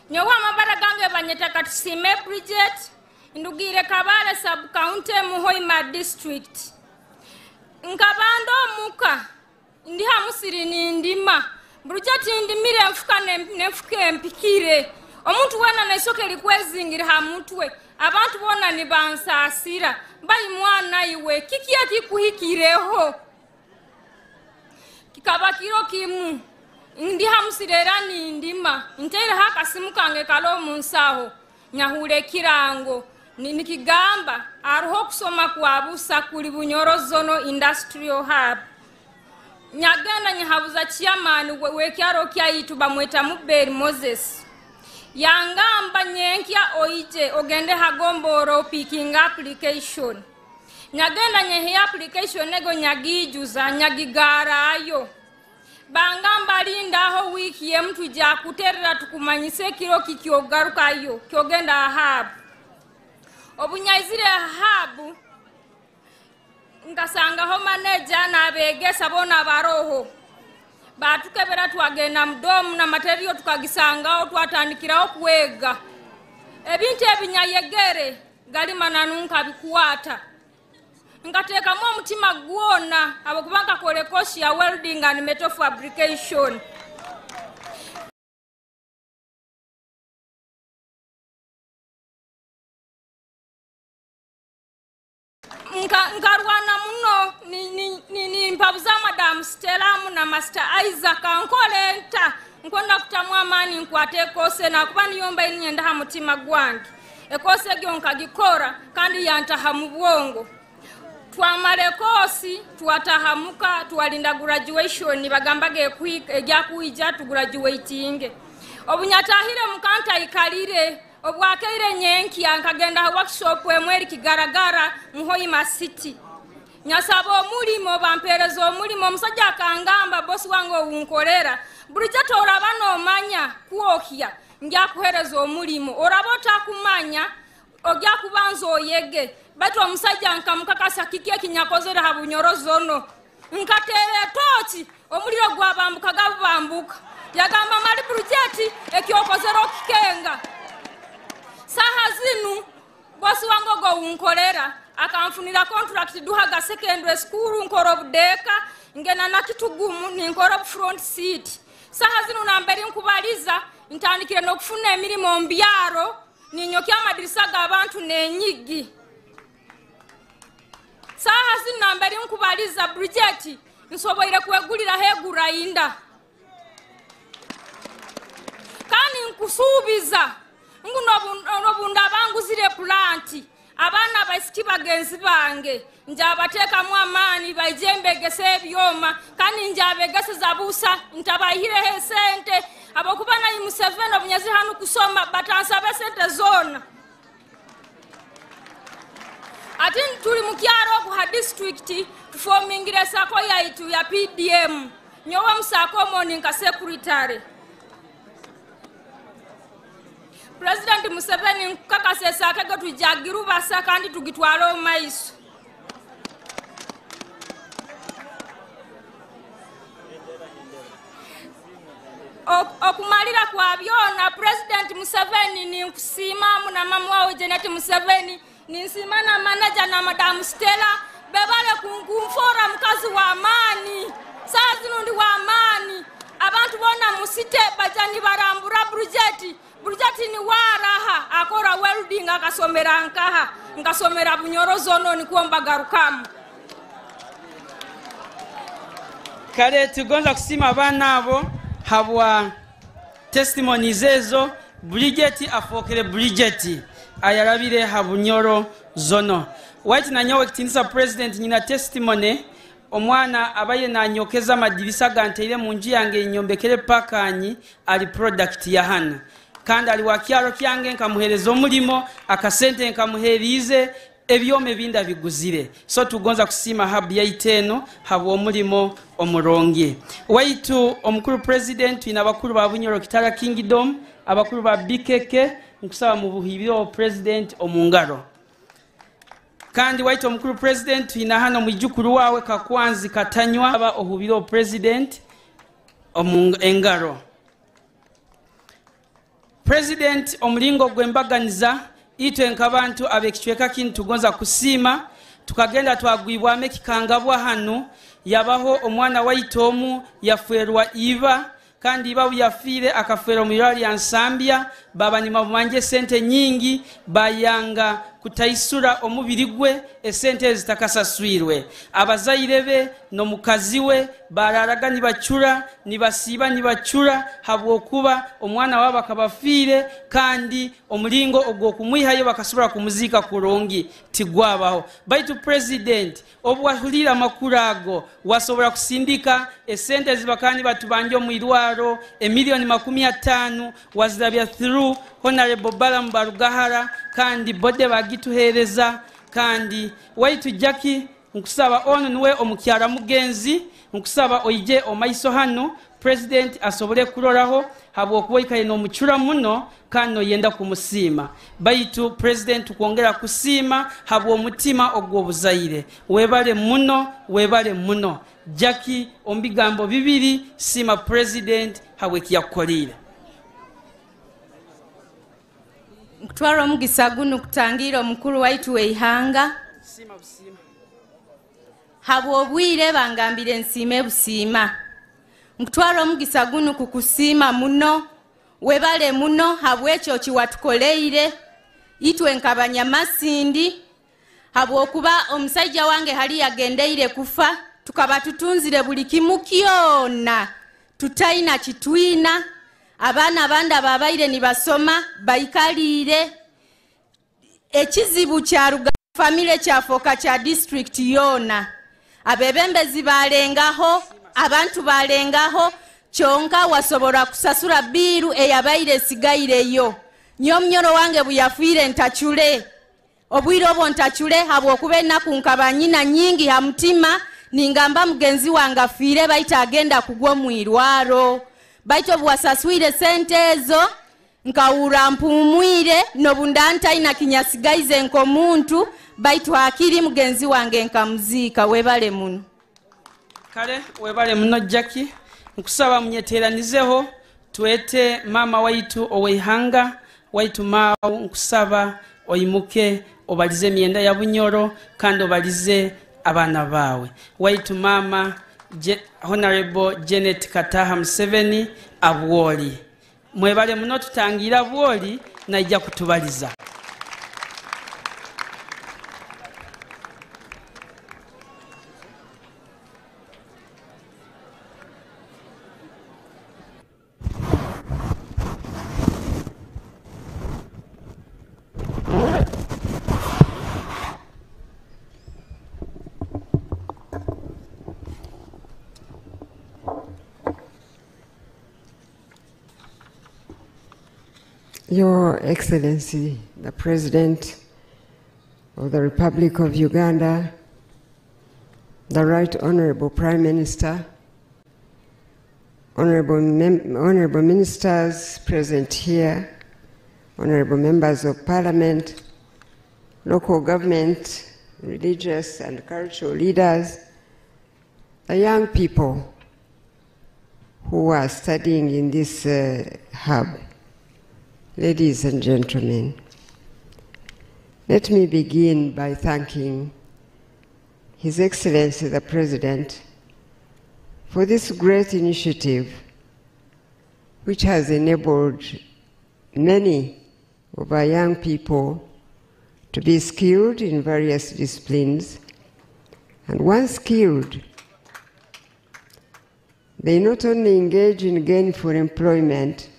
Nyowe amabara gange banyeta Katusiime Bridget, ndugire Kabale Sub County, mu Hoima District. Nkaba ndi omuka, ndi ha musiri nindima. Bulijjo tindimire enfuka ne-, n'enfuka empikire. Omuntu weena n'eisoke likwezingire ha mutwe. Abantu boona nibansaasira. Mbai mwana iwe, kiki ekikuhikireho? Kikaba kiro kimu, ndi ha musiri era nindima, ntaireho akasimu kange kali omu nsaho, nyahurra ekirango, ni-, nikigamba, "Haroho okusoma kwa busa kuli Bunyoro Zonal Industrial Hub." Nyagenda nyahabuza chairman we-, w'ekyaro kyaitu, bamweta Muberi Moses. Yangamba, "Nyenkya oije, ogende ha Gomboro, opikinge application." Nyagenda nyeha application ego, nyagiijuza, nyagigarrayo. Bangamba, "Linda aho wiiki emu, twija kuterra tukumanyise ekiro ki kyogarukayo, kyogenda ha hub." Obu nyaizire ha hub, nkasangaho manager n'abeegesa boona abaroho. Batukebera, twagenda mu doomu na material tukagisangaho, twatandikiraho kwega. Ebintu ebi nyayegere, gali mananu nkabikwata. Nkateekamu omutima gwona, habwokuba nkakora course ya welding and metal fabrication. Nka-, nkarwana muno, ni-, ni-, ni-, nimpabuza Madam Stella hamu na Master Isaac, nkole nta? Nkwenda kutamu amaani nkwate course enu, habwokuba niyo mbaire ninyenda ha mutima gwange. E course egyo nkagikora, kandi yantaha mu bwongo. Twamara e course, twataha muka, twalinda graduation, bagambaga ekwi-, egya kwija, tugraduatinge. Obu nyatahire muka, ntaikalire. Obwakaire nyenkya, nkagenda ha workshop emu eri Kigaragara, mu Hoima City. Nyasaba omulimo, bampeereza omulimo. Omusaija akangamba, boss wange ou nkorra, "Bulijjo toraba noomanya kwohya, ngya kuheereza omulimo. Oraba otakumanya, ogya kubanza oyege." Baitu omusaija nkamukakasa kiki ekinyakozere ha Bunyoro Zonal. Nkateera etooki, omuliro gwabambukaga bubambuka. Yagamba, "Mali Bridget, ekyokozere okikenga." Saaha zinu, boss wange ogu ou nkorra, akanfunira contract Duhaga Secondary School, nkora obudeeka, ngenda na Kitugumu, ninkora obu front seat. Saaha zinu nambere nkubaliza, ntandikire n'okufuna emirimo omu byaro, ninyokya amadirisa g'abantu n'enyigi. Saaha zinu nambere nkubaliza, Bridget, nsoboire kweguliraho egurainda. Kandi nkusuubiza ngu n'obu-, n'obu ndaba nguzire plant, abaana abaisiki bagenzi bange, njabateekamu amaani, baije mbegese ebyoma, kandi njabegeseza busa, ntabaihireho esente, habwokuba na Museveni obu nyazire hanu kusoma, batansaba esente zoona. Ati tuli mu kyaro oku ha district, tufomingire sacco yaitu ya P D M. Nyowe omu sacco omwo ndi nka secretary. President Museveni, nkukakasa, e sacco ego twija kugirubasa kandi tugitwale omu maiso. Ok-, okumalira kwa byona, President Museveni, ninkusiima hamu na mama wawe Janet Museveni, ninsiima na manager na Madam Stella, bebale kun-, kunfoora mukazi w'amaani. Saaha zinu ndi w'amaani. Abantu boona mu city baija nibarambura Bridget. Bridget niwe araha, akora welding, akasomera nkaha? Nkasomera Bunyoro Zone, nikwo mbagarukamu. Kale, tugonza kusiima abaana abo habwa testimonies ezo. Bridget afookere Bridget, ayarabire ha Bunyoro Zone. Waitu na nyowe, ekitiinisa President, nyina testimony. Omwana abaire nanyokeza amadirisa agantaire mu nju yange, nyombekere pakanyi, ali product ya hanu. Kandi ali wa kyaro kyange, nkamuheereza omulimo, akasente nkamuheeriize, ebyoma ebindi abiguzire. So, tugonza kusiima hub yaitu enu habw'omulimo omurungi. Waitu omukuru President, twine abakuru ba Bunyoro Kitara Kingdom, abakuru ba B K K, nkusaba mubuhiireho President omu ngaro. Kandi waitu omukuru President, twine hanu omwijukuru waawe Kakwanzi Katanywa, aba ohubireho President omu ng-, engaro. President, omulingo gw'embaganiza, itwe nk'abantu ab'ekicweka kinu tugonza kusiima. Tukagenda twagwibwamu ekikangabwa hanu, yabaho omwana waitu omu yafeerwa iba, kandi iba obu yafiire, akafeera omu irwarro lya Nsambya, baaba nibamubanja esente nyingi, bayanga kutaisura omubiri gwe, esente ezi zitakasaswirwe. Abazaire be n'omukazi we baraaraga nibacura, nibasiiba nibacura, habwokuba omwana waabo akaba afiire, kandi omulingo ogw'okumwihayo bakasobora kumuziika kurungi tigwabaho. Baitu President, obu wahuliire amakuru ago, wasobora kusindika esente ezi bakaba nibatubanja omu irwarro, emiliyoni makumi ataano, wazirabya through Honorable Balaam Barugahara, kandi body bagituheereza, kandi waitu Jackie, nkusaba, onu nuwe omukyara mugenzi, nkusaba oije omaiso hanu, President asobole kuroraho, habwokuba oikaire n'omucura muno, kandi noyenda kumusiima. Baitu President, tukwongera kusiima habw'omutima ogw'obuzaire. Webale muno, webale muno. Jackie, omu bigambo bibiri, siima President habw'eki yakukoliire. Nkutwara omugisa gunu kutangiira omukuru waitu w'eihanga. Habw'obwire bangambire nsiime busiima. Nkutwara omugisa gunu kukusiima muno, webale muno habw'ekyo eki watukoleire itwe nka Banyamasindi, habwokuba omusaija wange hali yagendeire kufa, tukaba tutunzire buli kimu kyona, tutaina kitwina. Abaana abandi ababaire nibasoma baikaliire. Ekizibu kyaruga family kyafooka kya district yoona. Abebembezi balengaho, abantu balengaho, kyonka wasobora kusasura biiru eyabaire esigaireyo. Nyowe munyoro wange buyafiire ntacule. Obwire obwo ntacule habwokuba enaku nkaba nyina nyingi ha mutima, ningamba mugenzi wange afiire baitu agenda kugwa omu irwarro. Baitu obu wasaswire sente ezo, nkahurra mpuumwire, n'obu nda ntaina kinyasigaize nk'omuntu, baitu hakiri mugenzi wange nkamuziika. Webale muno. Kale, webale muno, Jackie. Nkusaba munyeteranizeho, twete maama waitu ow'eihanga, waitu Mao, nkusaba oimuke, obalize emyenda ya Bunyoro, kandi obalize abaana baawe. Waitu maama, Je-, Honorable Janet Kataha Museveni, abwoli. Mwebale muno, tutangiire abwoli, naija kutubaliza. Your Excellency, the President of the Republic of Uganda, the Right Honorable Prime Minister, Honorable Mem-, Honorable Ministers present here, Honorable Members of Parliament, local government, religious and cultural leaders, the young people, who are studying in this, uh, hub, ladies and gentlemen, let me begin by thanking His Excellency the President for this great initiative which has enabled many of our young people to be skilled in various disciplines. And once skilled, they not only engage in gainful employment,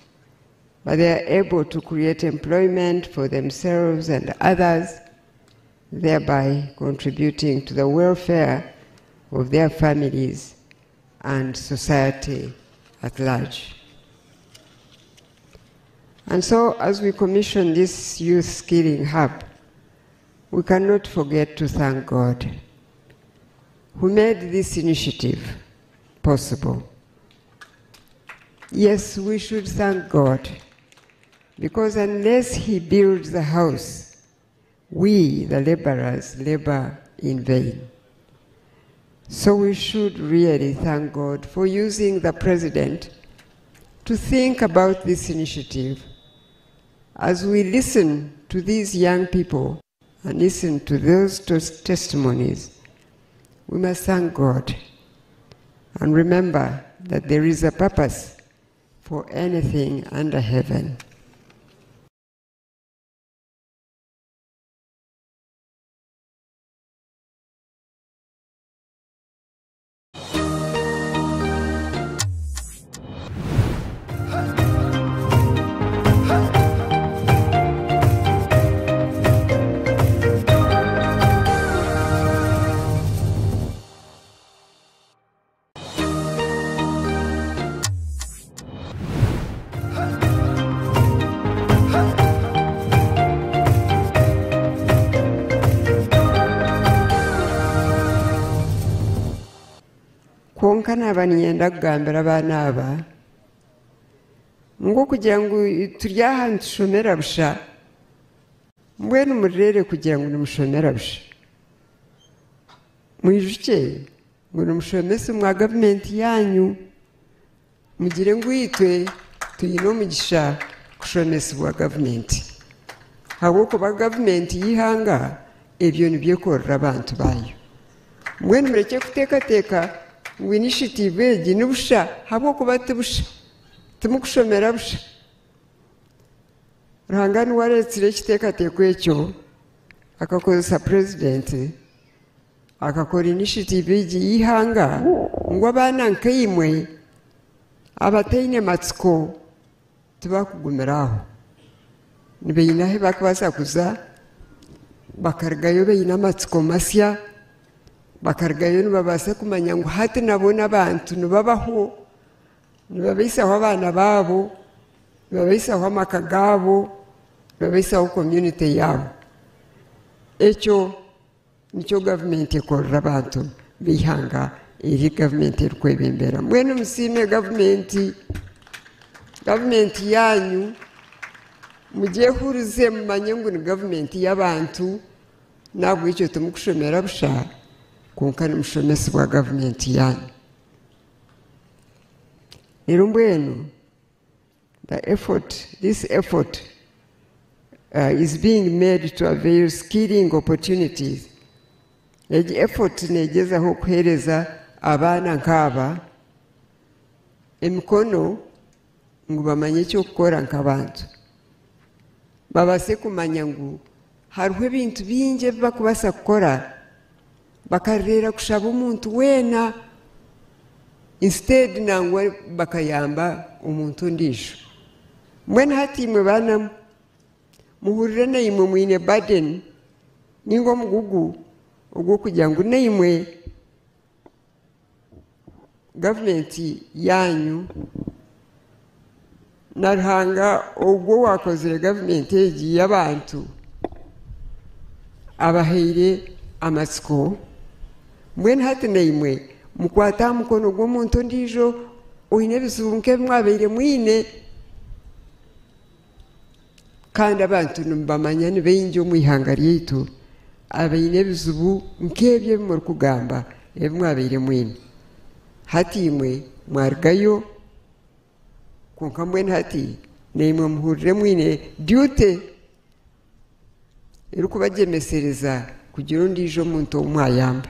but they are able to create employment for themselves and others, thereby contributing to the welfare of their families and society at large. And so, as we commission this youth skilling hub, we cannot forget to thank God who made this initiative possible. Yes, we should thank God, because unless He builds the house, we, the laborers, labor in vain. So we should really thank God for using the President to think about this initiative. As we listen to these young people and listen to those tes-, testimonies, we must thank God and remember that there is a purpose for anything under heaven. Kwonka naaba ninyenda kugambira abaana aba ngu okugira ngu tuli aha nitushomera busha, mbwenu mulireere kugira ngu nimushomera busha. Mwijukye ngu nimushomesibwa gavumenti yaanyu. Mugire ngu itwe twine omugisha kushomesibwa gavumenti. Habwokuba gavumenti y'ihanga ebyo nibyo ekorra abantu baayo. Mbwenu muleke kuteekateeka ngu initiative egi ni busha, habwokuba ti busha. Timukushomera busha. Ruhanga nuwe aretsire ekiteekateeko ekyo, akakozesa President, akakora initiative egi y'ihanga, ngu abaana nkaimwe abataine matsiko tibakugumira aho. Nibaine ahu bakubaasa kuza, bakarugayo baine amatsiko masya, bakarugayo nibabaasa kumanya ngu hati nabo n'abantu nibabaho, nibabaisaho abaana baabo, nibabaisaho amaka gaabo, nibabaisaho community yaabo. Ekyo nikyo gavumenti ekorra abantu b'eihanga eri gavumenti erukwebembera. Mbwenu musiime gavumenti, gavumenti yaanyu, mugyehurize, mumanye ngu ni gavumenti y'abantu, nahabwekyo timukushomera busha, kwonka nimushomesibwa gavumenti yaanyu. Rero mbwenu, the effort, this effort, uh, is being made to avail skilling opportunities. Egi effort negezaho kuhereza abaana nk'aba emikono ngu bamanye eky'okukora nk'abantu. Babaase kumanya ngu haroho ebintu bingi ebi bakubaasa kukora, bakaruleera kushaba omuntu weena, instead nangwa bakayamba omuntu ondiijo. Mbwenu hati imwe baana mwe, muhurire na imwe mwine burden, ninga omugugu ogw'okugira ngu na imwe gavumenti yaanyu, na Ruhanga ogu owaakozire gavumenti egi y'abantu, abahaire amatsiko. Mbwenu hati na imwe mukwate aha mukono gw'omuntu ondiijo oine ebizibu nk'ebi mwabaire mwine. Kandi abantu nimubamanya, ni baingi omu ihanga ryaitu abaine ebizibu nk'ebi ebi murikugamba, ebi mwabaire mwine. Hati imwe mwarugayo, Kwonka mbwenu hati, naimwe muhurire mwine duty erukubagyemesereza kugira ondiijo omuntu ou mwayamba.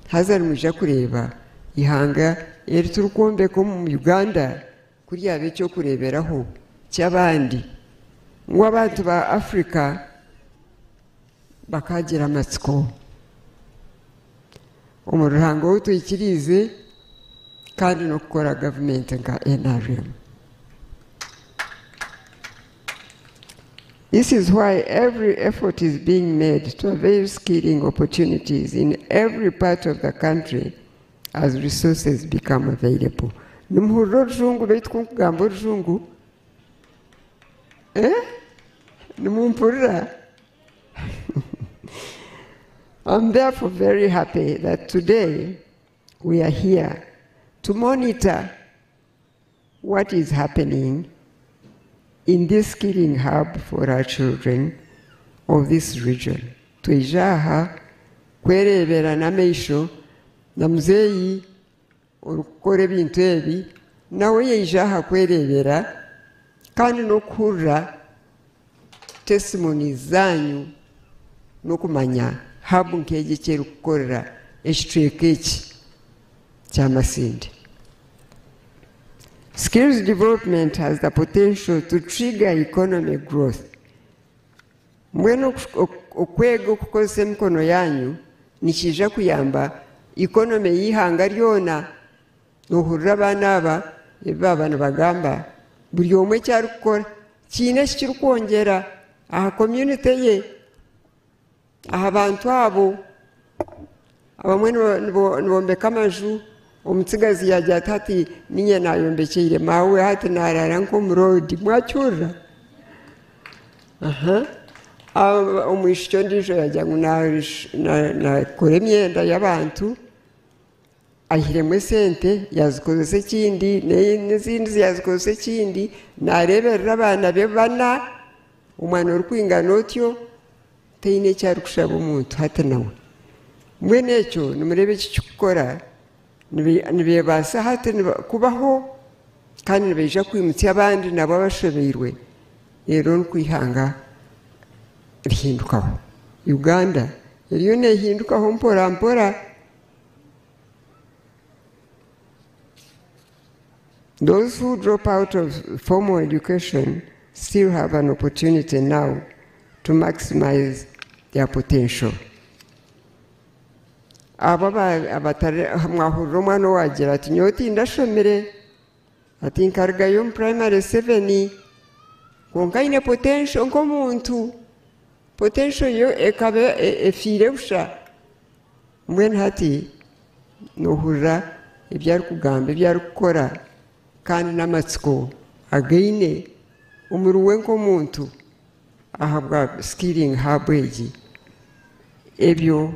Haza nimwija kureeba ihanga eri turikwombeka omu Uganda, ku ryaba eky'okureeberaho ky'abandi, ngu abantu ba Africa bakaagira amatsiko omu Ruhanga ou twikiriize, kandi n'okukora gavumenti nka N R M. This is why every effort is being made to avail skilling opportunities in every part of the country as resources become available. Nimuhurira Orujungu, baitu ku nkugamba Orujungu? Eh? Nimumpurira? I'm therefore very happy that today we are here to monitor what is happening in this skilling hub for our children of this region. Twija aha kwereebera n'amaisho na muzeeyi orukukora ebintu ebi, nawe yaija aha kwereebera kandi n'okuhurra testimonies zaanyu n'okumanya hub nk'egi eki erukukorra ekicweka eki kya Masindi. Skills development has the potential to trigger economic growth. Mbwenu oku-, oku-, okwega okukozesa emikono yanyu nikiija kuyamba economy y'ihanga lyona. Noohurra abaana aba, ebi baaba nibagamba, buli omwe eki arukukora, kiine eki kirukwongyera aha community ye, aha bantu abo. Abamwe nibo-, nibo-, nibombeka amaju, omutsigazi yaagira ati, "Hati niinye naayombekyeire maawe, hati naaraara nk'omu road." Mwakihurra? Aha. Aba-, omwishiki ondiijo yaagira ngu na-, na-, naakora emyenda y'abantu, aihiremu esente, yaazikozesa ekindi, ne-, n'ezindi yaazikozesa ekindi, naareeberera abaana be bana, omwana orikwingana otyo, taine eki arikushaba omuntu hati nawe. Mbwenu ekyo, nimureeba eki kikukora, nibe-, nibeebaasa hati niba-, kubaho, kandi nibaija kwimutsya abandi nabo abashobeirwe. Reero nikwo ihanga rihindukaho. Uganda eriyo neehindukaho mpora mpora. Those who drop out of formal education still have an opportunity now to maximize their potential. Abo aba-, abatari, mwahurra omwana owaagira ati, "Nyowe tindashomire, ati nkarugayo omu primary seven, kwonka aine potential nk'omuntu." Potential yo ekaba e-, efiire busha. Mbwenu hati noohurra ebi arukugamba, ebi arukukora, kandi n'amatsiko againe omuri we nk'omuntu ahabwa skilling hub egi. Ebyo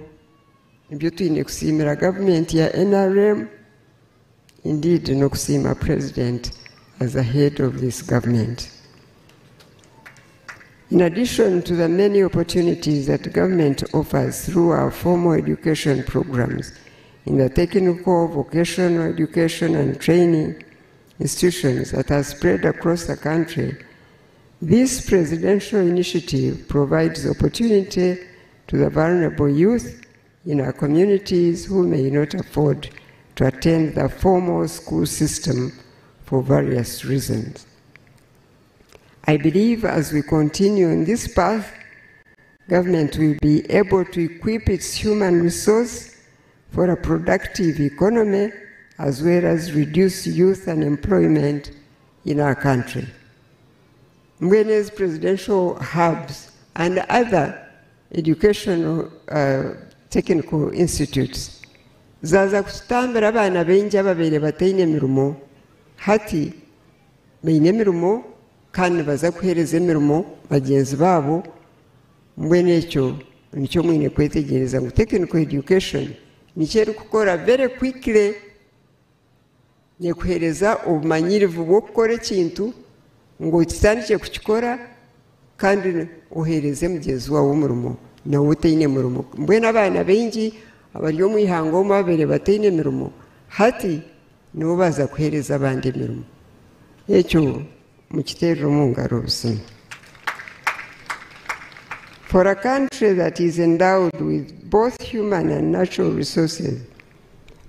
nibyo twine kusiimira gavumenti ya N R M. Indeed, n'okusiima President as the head of this government. In addition to the many opportunities that government offers through our formal education programs in the technical, vocational education and training institutions that are spread across the country, this presidential initiative provides opportunity to the vulnerable youth in our communities who may not afford to attend the formal school system for various reasons. I believe as we continue on this path, government will be able to equip its human resource for a productive economy, as well as reduce youth unemployment in our country. Mbwenu ezi presidential hubs and other educational, uh, technical institutes zaza kututambira abaana baingi ababaire bataine mirimo, hati baine emirimo kandi nibaza kuheereza emirimo bagyenzi baabo. Mbwenu ekyo nikyo mwine kwetegyereza ngu technical education nikyo erikukora very quickly. Nekuheereza obumanyirivu bw'okukora ekintu, ngu okitandikye kukikora, kandi oheereze mugyenzi waawe omurimo, nawe otaine murimo. Mbwenu abaana baingi abari omu ihanga omu ababaire bataine mirimo, hati nibo baza kuheereza abandi emirimo. Ekyo mukiterre omu ngaro obusumi. For a country that is endowed with both human and natural resources,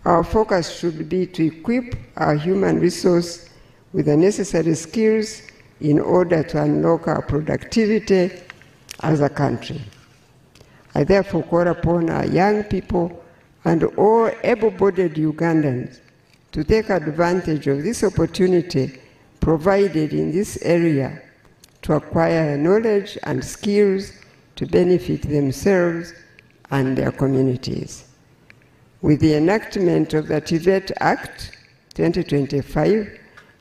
our focus should be to equip our human resource with the necessary skills in order to unlock our productivity as a country. I therefore call upon our young people and all able-bodied Ugandans to take advantage of this opportunity provided in this area to acquire knowledge and skills to benefit themselves and their communities. With the enactment of the TVET Act twenty twenty-five,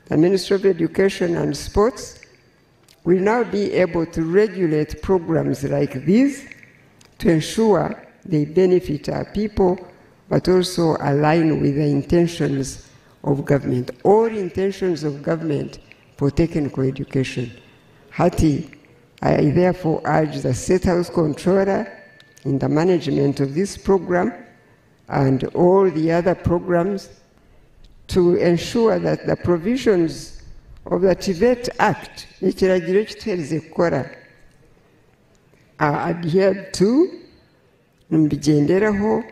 the Ministry of Education and Sports will now be able to regulate programs like these to ensure they benefit our people, but also align with the intentions of government, or intentions of government for technical education. Hati, I therefore urge the State House Controller in the management of this program and all the other programs to ensure that the provisions of the TVET Act, ekiragiro ekituherize kukora, are adhered to, nimubigenderaho.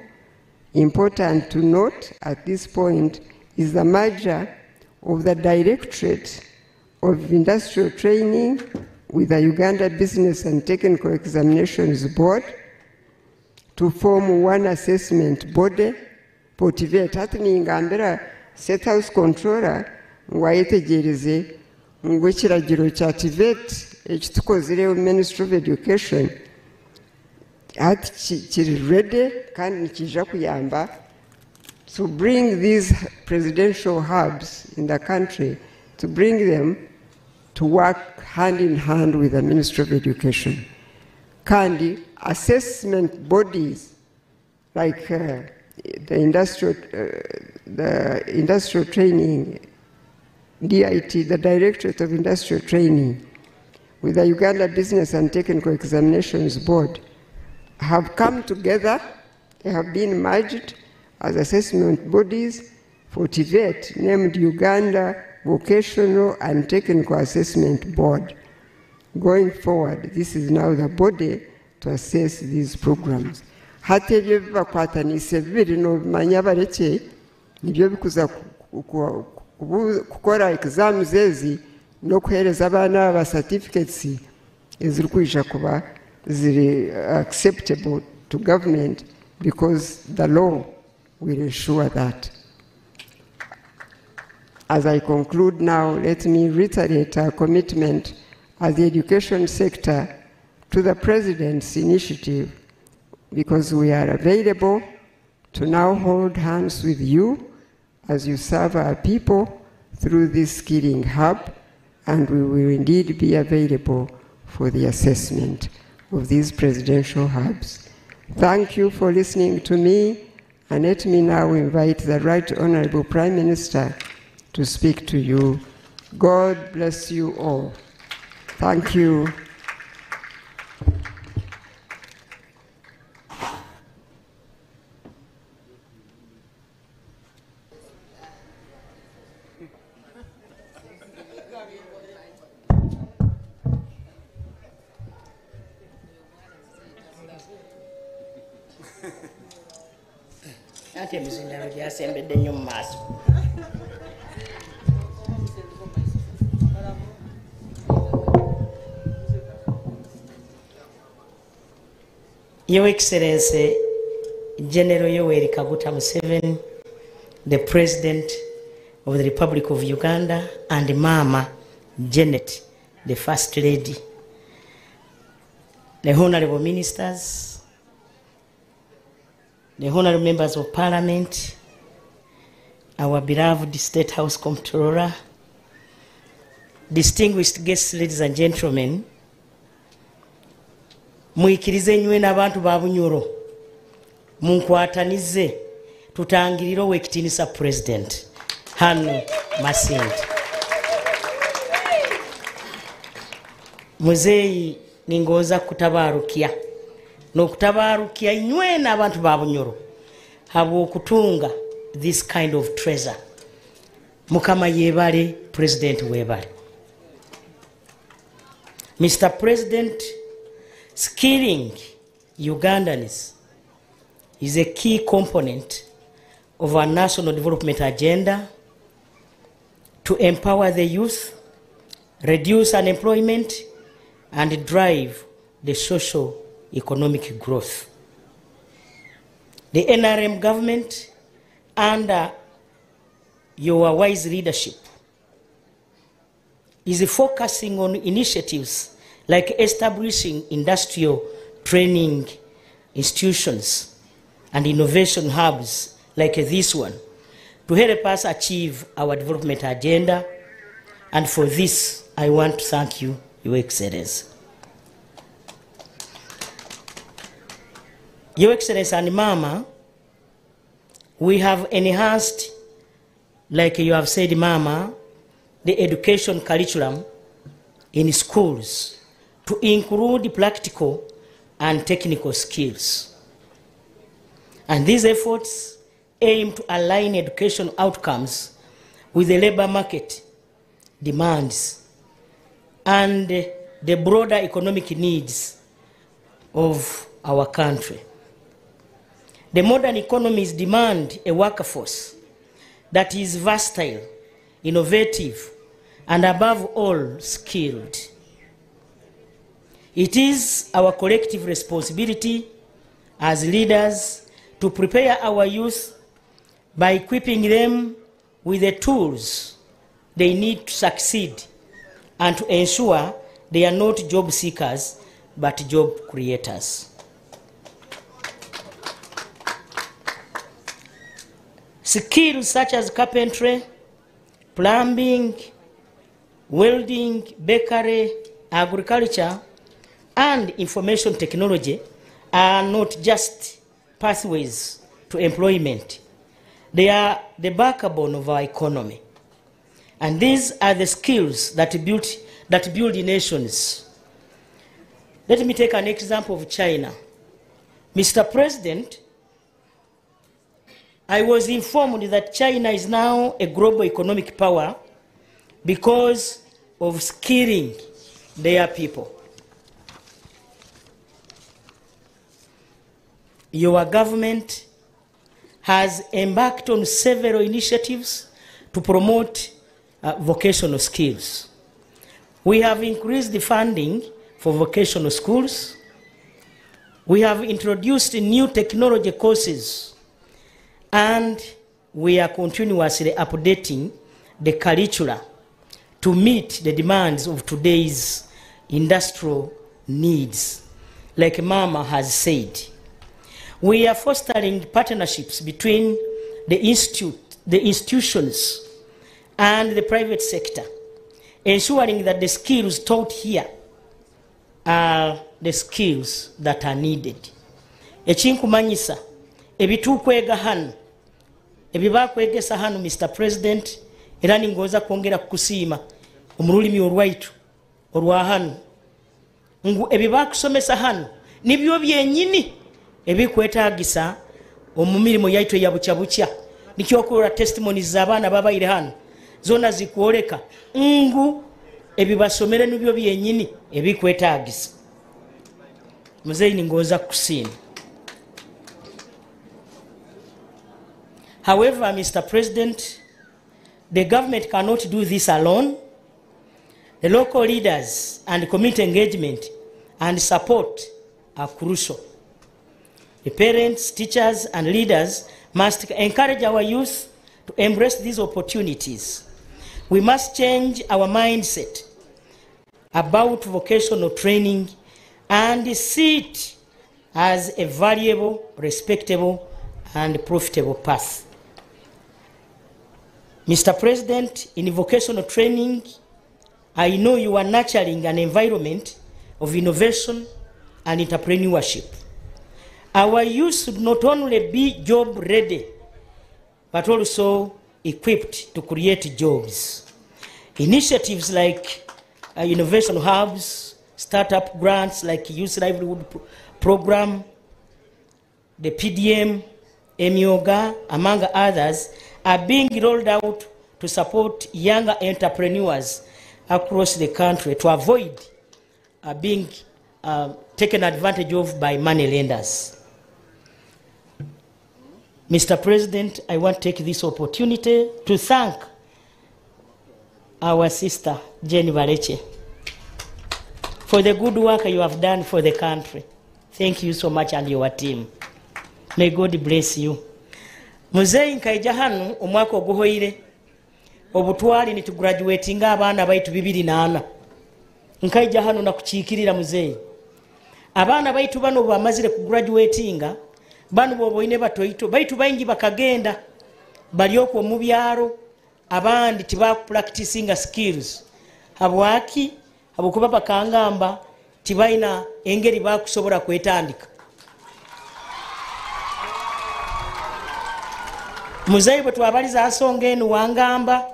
Important to note at this point is the merger of the Directorate of Industrial Training with the Uganda Business and Technical Examinations Board to form one assessment body for TVET. Hati ningambira State House Controller ngu ayetegereze ngu ekiragiro kya TVET ekitukozire omu Ministry of Education, hati ki-, kiri ready kandi nikiija kuyamba to bring these presidential hubs in the country, to bring them to work hand in hand with the Ministry of Education. Kandi assessment bodies like, uh, the industrial, uh, the industrial training, D I T, the Directorate of Industrial Training, with the Uganda Business and Technical Examinations Board, have come together. They have been merged as assessment bodies for TVET, named Uganda Vocational and Technical Assessment Board. Going forward, this is now the body to assess these programs. Hati ebyo ebibakwataniise bibiri nobimanya, barekye, nibyo bikuza ku-, ku-, ku-, kubu-, kukora exams ezi n'okuheereza abaana aba certificates ezirukwija kuba ziri acceptable to government, because the law will ensure that. As I conclude now, let me reiterate our commitment as the education sector to the President's initiative, because we are available to now hold hands with you as you serve our people through this skilling hub, and we will indeed be available for the assessment of these presidential hubs. Thank you for listening to me, and let me now invite the Right Honorable Prime Minister to speak to you. God bless you all. Thank you. Anti emizindaalo gyasembedde nnyo mu maaso. Your Excellency General Yoweri Kaguta Museveni, the President of the Republic of Uganda, and Maama Janet, the First Lady, the Honorable Ministers, the Honorable Members of Parliament, our beloved State House Comptroller, distinguished guests, ladies and gentlemen, mwikirize inywena abantu ba Bunyoro, munkwatanize, tutangirire Owekitiinisa President hanu Masindi. Muzeeyi, ningonza kutabaarukya, n'okutabaarukya inywena abantu ba Bunyoro habw'okutunga this kind of treasure. Mukama yebale, President webale. Mister President, skilling Ugandans is a key component of our national development agenda to empower the youth, reduce unemployment, and drive the social economic growth. The N R M government, under your wise leadership, is focusing on initiatives like establishing industrial training institutions and innovation hubs like this one to help us achieve our development agenda. And for this, I want to thank you, Your Excellency. Your Excellency and Mama, we have enhanced, like you have said, Mama, the education curriculum in schools to include practical and technical skills. And these efforts aim to align education outcomes with the labor market demands and the broader economic needs of our country. The modern economies demand a workforce that is versatile, innovative, and above all, skilled. It is our collective responsibility as leaders to prepare our youth by equipping them with the tools they need to succeed and to ensure they are not job seekers but job creators. Skills such as carpentry, plumbing, welding, bakery, agriculture, and information technology are not just pathways to employment. They are the backbone of our economy. And these are the skills that build, that build nations. Let me take an example of China. Mister President, I was informed that China is now a global economic power because of skilling their people. Your government has embarked on several initiatives to promote, uh, vocational skills. We have increased the funding for vocational schools. We have introduced new technology courses, and we are continuously updating the curricula to meet the demands of today's industrial needs. Like Mama has said, we are fostering partnerships between the institute, the institutions and the private sector, ensuring that the skills taught here are the skills that are needed. Ekinkumanyisa, ebitukwega hanu, ebibakwegesa hanu, Mister President, era ningonza kwongera kukusiima omu rulimi orwaitu orwa hanu, ngu ebibakusomesa hanu nibyo byenyini ebikwetagisa omu mirimo yaitu eya bukya bukya. Nikyo okurora testimonies z'abaana babaire hanu, zoona zikwoleka ngu ebibasomere nibyo byenyini ebikwetagisa. Muzeeyi, ningonza kukusiima. However, Mister President, the government cannot do this alone. The local leaders and community engagement and support are crucial. The parents, teachers, and leaders must encourage our youth to embrace these opportunities. We must change our mindset about vocational training and see it as a valuable, respectable, and profitable path. Mister President, in vocational training, I know you are nurturing an environment of innovation and entrepreneurship. Our youth should not only be job ready, but also equipped to create jobs. Initiatives like, uh, innovation hubs, startup grants like Youth Livelihood P-, Program, the P D M, Emyoga, among others, are being rolled out to support younger entrepreneurs across the country to avoid, uh, being, uh, taken advantage of by money lenders. Mister President, I want to take this opportunity to thank our sister Jane Baleche for the good work you have done for the country. Thank you so much and your team. May God bless you. Muzeeyi, nkaija hanu omwaka oguhoire, obu twali nitugraduatinga abaana baitu bibiri na ana. Nkaija hanu nakukiikirira, muzeeyi. Abaana baitu banu obu bamazire kugraduatinga, banu booba oine batoito, baitu baingi bakagenda, bali okwo omu byaro, abandi tibakupracticinga skills. Habwaki? Habwokuba bakangamba tibaina engeri bakusobora kwetandika. Muzeeyi, bwe twabaliza ha nsonga enu, wangamba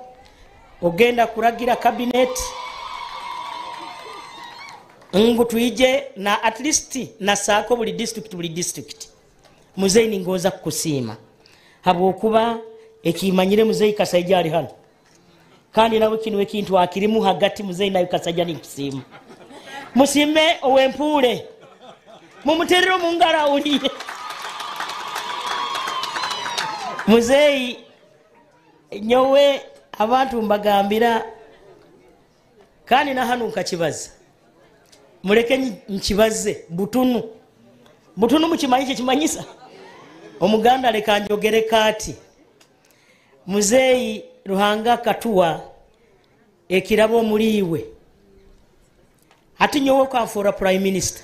ogenda kuragira cabinet ngu twije na at least na saako buli district, buli district. Muzeeyi, ningonza kukusiima habwokuba ekimanyire muzeeyi Kasaija ali hanu. Kandi nawe kinu ekintu akirimu hagati, muzeeyi, nawe Kasaija ninkusiima. Musiime ow'empuule. Mumuterere omu ngaro awulire. Muzeeyi, nyowe abantu mbagambira, kandi na hanu nkakibaza. Muleke nki-, nkibaze, butunu. Butunu mukimanyi kyekimanyisa? Omuganda aleka njogere kati. Muzeeyi, Ruhanga akatuwa ekirabo omuli iwe. Hati nyowe okanfoora Prime Minister.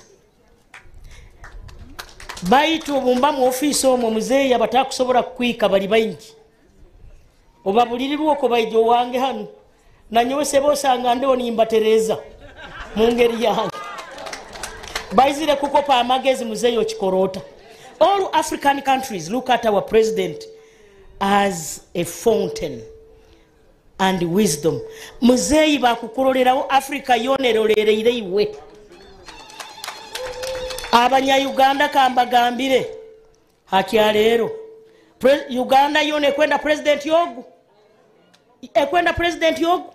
Baitu obu mba mu office omwo, muzeeyi, abatakusobora kukwika bali baingi. Obabulirirwe oko baije owange hanu. Na nyowe sebo osanga ndiho nimbatereza mu ngeri yange. Baizire kukopa amagezi, muzeeyi, okikora ota? All African countries look at our president as a fountain and wisdom. Muzeeyi, bakukuroleraho, Africa yoona erolereire iwe. Abanya Uganda kambagambire, hakya leero, pre-, Uganda yoona ekwenda president ogu. Ekwenda president ogu.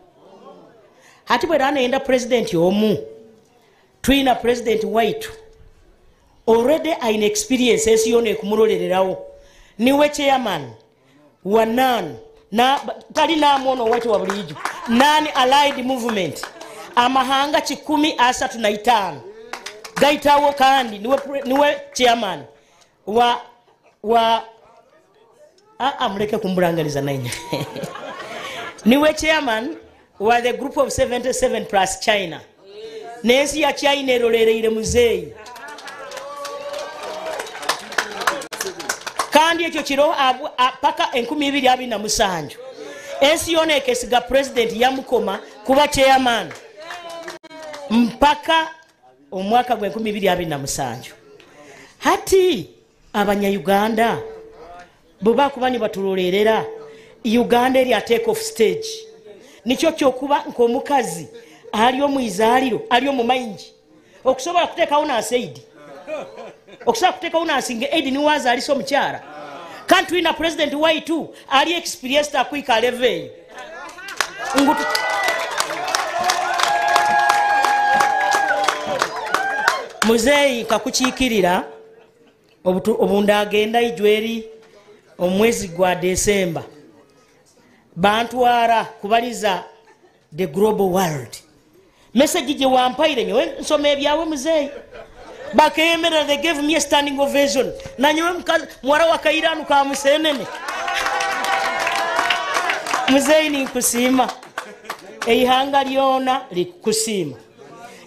Hati bweraaba neyenda president omu, twina president waitu. Already aine experience, ensi yoona ekumurolereraho. Niwe chairman wa NAN, na, tali NAM onu owaitu wa bulijo. NAN Allied Movement. Amahanga kikumi asatu na itaano. Gaitaho kandi, niwe pre-, niwe chairman wa, wa, ah, ah, muleke kumbulanganiza nainywe. Niwe chairman wa the group of seventy-seven plus China. N'ensi ya China erolereire muzeeyi. Kandi ekyo kiro abu-, a-, paka enkumi ibiri abiri na musanju. Ensi yoona ekesiga president yamukoma kuba chairman. Mpaka omwaka gwa enkumi ibiri abiri na musanju. Hati Abanya Uganda, bwe bakuba nibaturolerra, Uganda eri ha take off stage. Nikyo kyokuba nk'omukazi ali omu izaaliro, ali omu maingi. Okusobora kuteekaho nurse aid. Okusobora kuteekaho nursing aid niwe azaalisa omukyara. Kandi twina president waitu ali experienced akuhika level eyo. Ngu tu-, muzeeyi, nkakukiikirira, obutu-, obu ndagenda Ijweri omu mwezi gwa December, bantwara kubaliza the global world. Message gye wampaire, nyowe nsoma ebyawe, muzeeyi. Bakeemerera, they gave me a standing ovation. Na nyowe mukazi, muwara wa Kairanu ka Musenene. Muzeeyi, ninkusiima. Eihanga lyona likukusiima.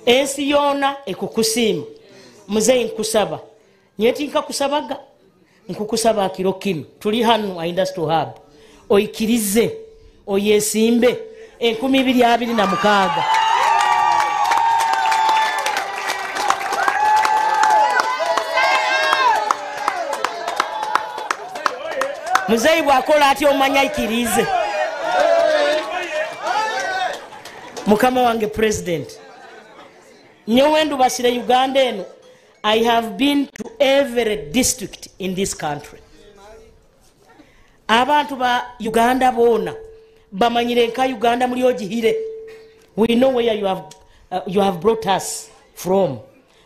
Ensi yona ekukusiima. Muzeeyi, nkusaba. Nyowe tinkakusabaga. Nkukusaba ha kiro kinu, tuli hanu ha Industrial Hub, oikirize, oyesimbe enkumi ibiri abiri na mukaaga. Muzeeyi bwakora ati, omanya aikirize. Mukama wange President, nyowe ndubasire Uganda enu. I have been to every district in this country. Abantu ba Uganda boona Bamanyire nka Uganda muli ogihire. We know where you have, uh, you have brought us from.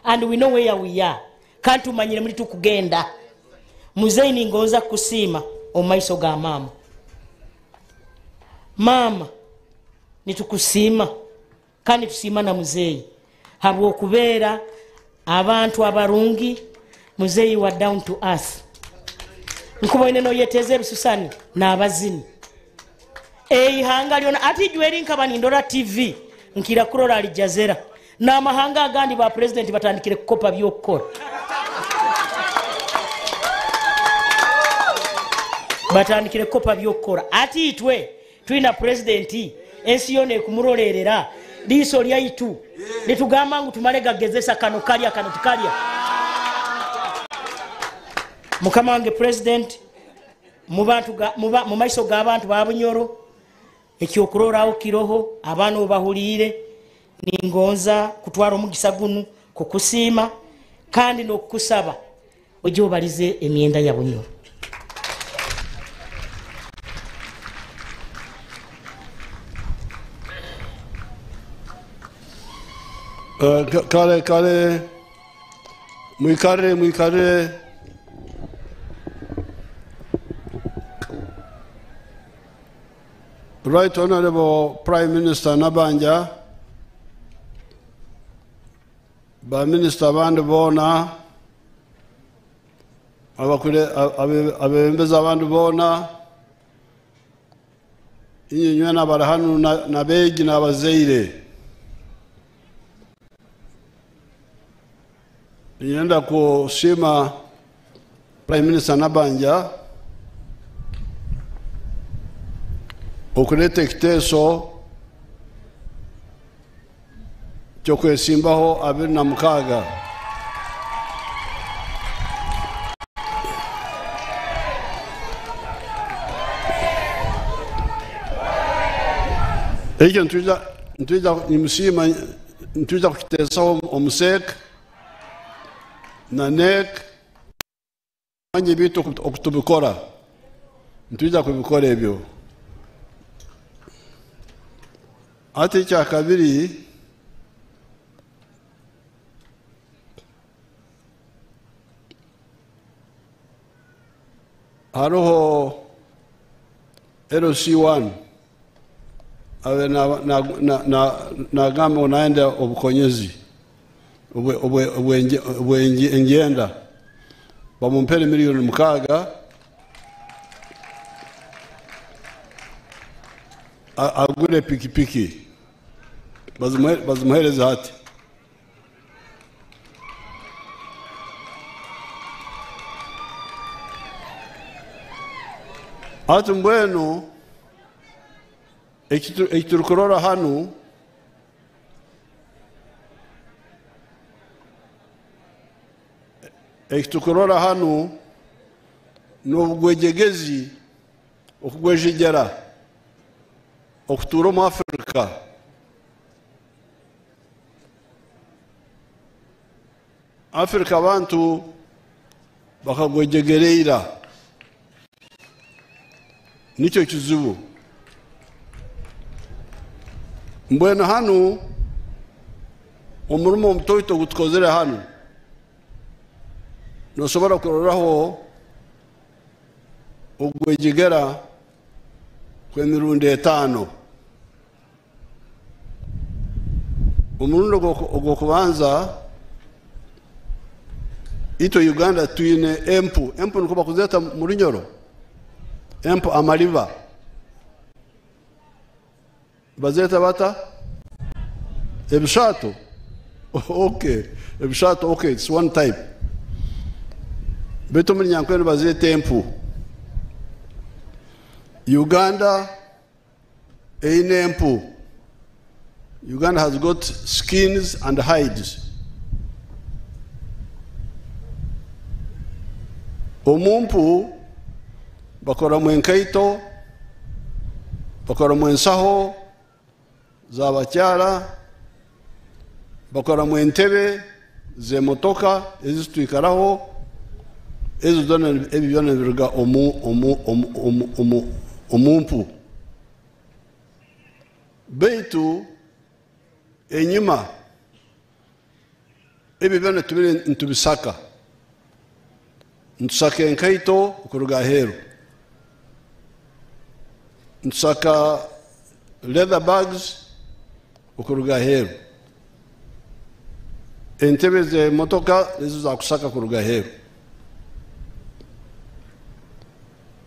And we know where we are. Kandi tumanyire muli tukugenda. Muzeeyi, ningonza kukusiima omu maiso ga maama. Maama, nitukusiima. Kandi tusiima na muzeeyi habw'okubeera abantu abarungi. Muzeeyi wa down to earth. Nkuboine noyeteeza ebisusani n'abazini. Eihanga lyona, ati ijwe eri nkaba nindora T V, nkira kurora Al Jazeera. N'amahanga agandi ba president batandikire kukopa by'okukora. Batandikire kukopa by'okukora. Ati itwe, Twina president, ensi yoona ekumurolerera, liiso lyaitu. Nitugamba ngu tumale gagezesa, kanu kalya, kanu tikalya. Mukama wange president, mu bantu ga-, mu ba-, mu maiso g'abantu ba Bunyoro, ekyokurorraho kiroho, abaana obahuliire, ningonza kutwara omugisa gunu kukusiima kandi n'okukusaba oije obalize emyenda ya Bunyoro. Eh, ka-, kale, kale. Mwikarre, mwikarre. Right Honorable Prime Minister Nabbanja, ba minister abandi boona, abakule-, abe-, abebembezi abandi boona, inywe inywena abali hanu na, n'abeegi n'abazaire. Ninyenda kusiima Prime Minister Nabbanja okuleeta ekiteeso ky'okwesimbaho abiri na mukaaga. Ekyo nitwija, nitwija, nimusiima, nitwija kukiteesaho omu sec na nec. Manye ebintu oku, oku tubikora. Nitwija kubikora ebyo. Hati ekya kabiri, haroho L C one. Abe na, na, na, na, nagamba ngu nayenda obukonyezi. Obwe-, obwe-, obwenje-, obwenje-, enjenda. Bamumpere miliyoni mukaaga. A-, agure pikipiki. Bazimuhe-, bazimuhereze hati. Hati mbwenu, eki tu-, eki turukurora hanu, eki tukurora hanu, n'obugwejegezi okugwejegera okutuura omu Afirika. Afirika abantu bakagwejegera ira. Nikyo kizibu. Mbwenu hanu, omulimo omutoito ogutukozere hanu, nosobora kuroraho ogwejegera kw'emirundi etaano. Omurundi ogwo-, ogw'okubanza, itwe Uganda twine empu. Empu nukwo bakuzeeta mu Runyoro? Empu, amaliba. Bazeeta bata? Ebisaato? Okay. Ebisaato, okay, it's one type. Baitu omu Runyankore nibazeeta empu. Uganda eine empu. Uganda has got skins and hides. Omu mpu bakoramu enkaito, bakoramu ensaho z'abakyara, bakoramu entebe z'emotoka ezi twikaraho, ezo zoona, ebi byona nibiruga omu, omu, omu, omu, omu, omu mpu. Baitu enyuma, ebi byona tubire nitubisaka. Nitusaka enkaito okuruga aheeru. Nitusaka leather bags okuruga aheeru. Entebe z'emotoka nizo zakusaka kuruga aheeru.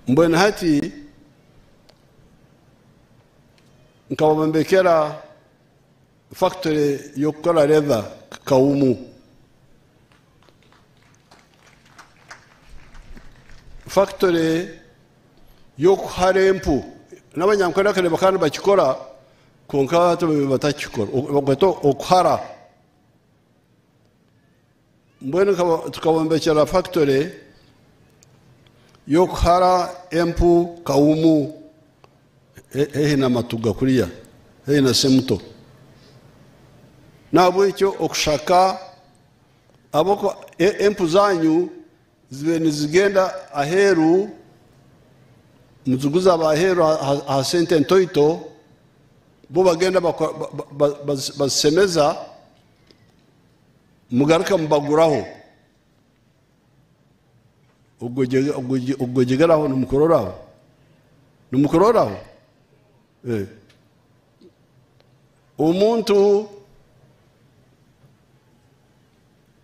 Mbwenu hati, nkabombekera factory y'okukora leather Kawumu. Factory y'okuhara empu. N'Abanyankole kare bakaba nibakikora, kwonka hati batakikora. Oku-, bakweta okuhara. Mbwenu nkaba-, tukabombekera factory y'okuhara empu Kawumu, he-, haihi na Matuga kuriya, haihi na Semuto. Nahabwekyo okushaka, habwokuba e-, empu zanyu zibe nizigenda aheeru, muziguza abaheeru ha, ha, ha sente ntoito, bo bagenda bakwa-, ba, ba, ba, baz-, bazisemeza, mugaruka mubaguraho. Ogwege-, ogwege-, ogwegeraho nimukuroraho? Nimukuroraho? Eh. Omuntu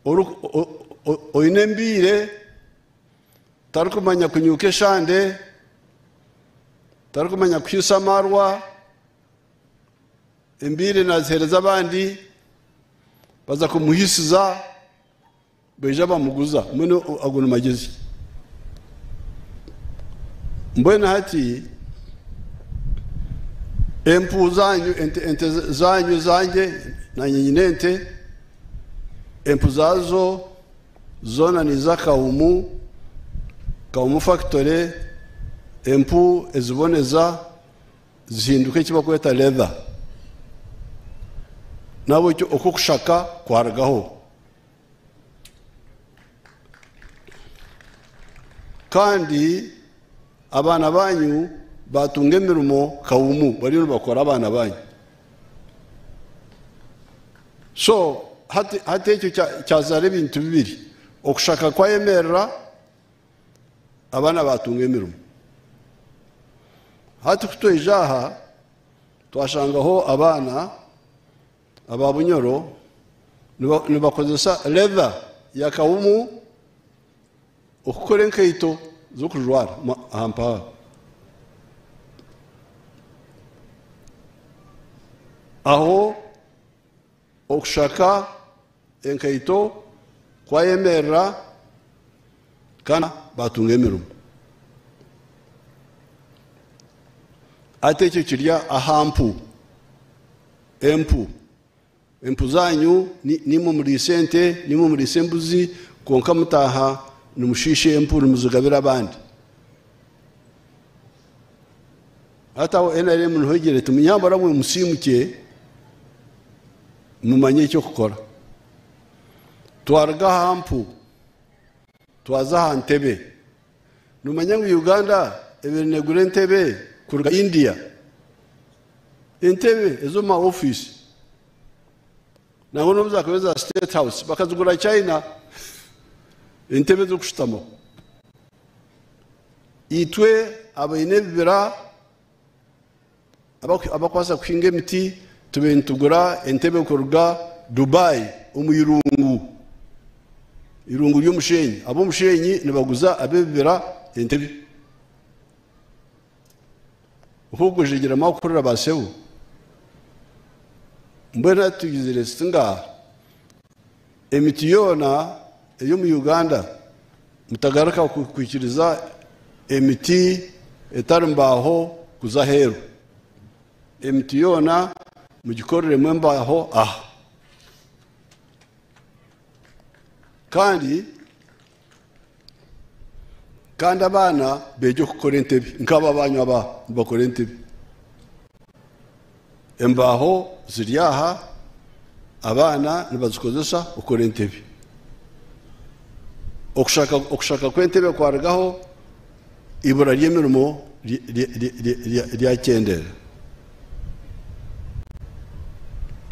oru-, o-, o-, oine embiire, tarukumanya kunyuka eshande, tarukumanya kuhisa amarwa, embiire naziheereza abandi, baza kumuhisiza, baija bamuguza. Mbwenu ago ni magezi. Mbwenu hati, empu zanyu, ente, ente zanyu, ezange, nanye nyine ente, empu zaazo zoona niza Kawumu, Kawumu Factory, empu eziboneza, zihinduka eki bakweta leather. Nahabwekyo oku okushaka kwarugaho. Kandi abaana banyu batunga emirimo Kawumu, bariyo nibakora abaana banyu. So, hati, hati ekyo kya-, kyazaara ebintu bibiri. Okushaka kwayemerra, abaana batunga emirimo. Hati kutwaija aha, twashangaho abaana aba Bunyoro niba-, nibakozesa leather ya Kawumu okukora enkaito z'okujwara ma-, aha mpaha. Aho okushaka enkaito kwayemerra, kandi batunga emirimo. Hati ekyo kiri aha mpu. Empu. Empu zanyu, ni-, nimwo muliisa ente, nimwo muliisa embuzi, kwonka mutaaha nimushiisha empu, nimuzigabira abandi. Hati aho N R M niho egire eti, "Munyambara mwe musiimukye, mumanye eky'okukora." Twaruga aha mpu, twaza aha ntebe. Nomanya ngu Uganda ebaire negura entebe kuruga India? Entebe ez'omu ma office. Nangwa n'obu zakubaire za State House, bakazigura China, entebe z'okushutamaho. Itwe abaine ebibira, abaku-, abakubaasa kuhinga emiti, tubaire nitugura entebe kuruga Dubai, omu irungu. Irungu ry'omushenyi. Ab'omushenyi nibaguza ab'ebibira entebe. Oku okujegeramu aho kuhurira ba sebo. Mbwenu hati twizire tuti ngaha, emiti yoona ey'omu Uganda, mutagaruka ku-, kwikiriza emiti etali mbaaho kuza aheeru. Emiti yoona mugikoreremu embaaho aha. Kandi, kandi abaana beege kukora entebe, nk'abo abanyu aba nibakora entebe. Embaaho ziri aha, abaana nibazikozesa kukora entebe. Okushaka, okushaka kw'entebe kwarugaho, ibura ry'emirimo ry-, ry-, ry-, ry-, ry-, ryakyendera.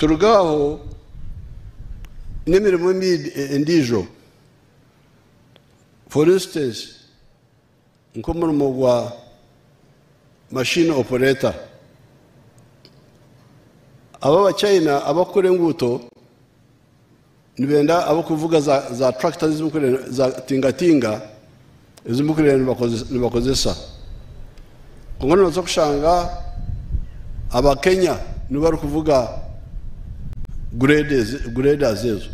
Turuga aho n'emirimo emindi, e-, endiijo. For instance, nk'omulimo gwa machine operator. Abo Abachina abakukora enguuto nibenda abokuvuga za, za tractor ezi mukureeba, za tingatinga ezi mukureeba nibakoze-, nibakozesa. Kwonka nooza kushanga Abakenya nibo barukuvuga grade ezi-, graders ezo.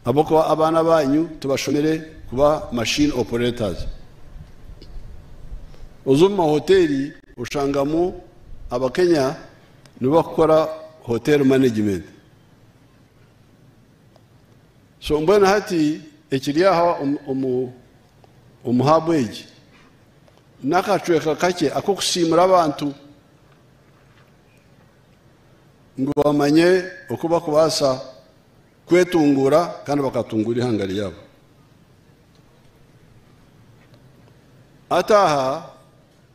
Habwokuba abaana banyu tibashomere kuba machine operators. Oza omu mahoteri, oshangamu Abakenya nibo bakukora hotel management. So, mbwenu hati ekiri aha omu, omu, omu hub egi, n'akacweka kakye ak'okusiimura abantu ngu bamanye oku bakubaasa kwetunguura kandi bakatunguura ihanga ryabo. Hati aha,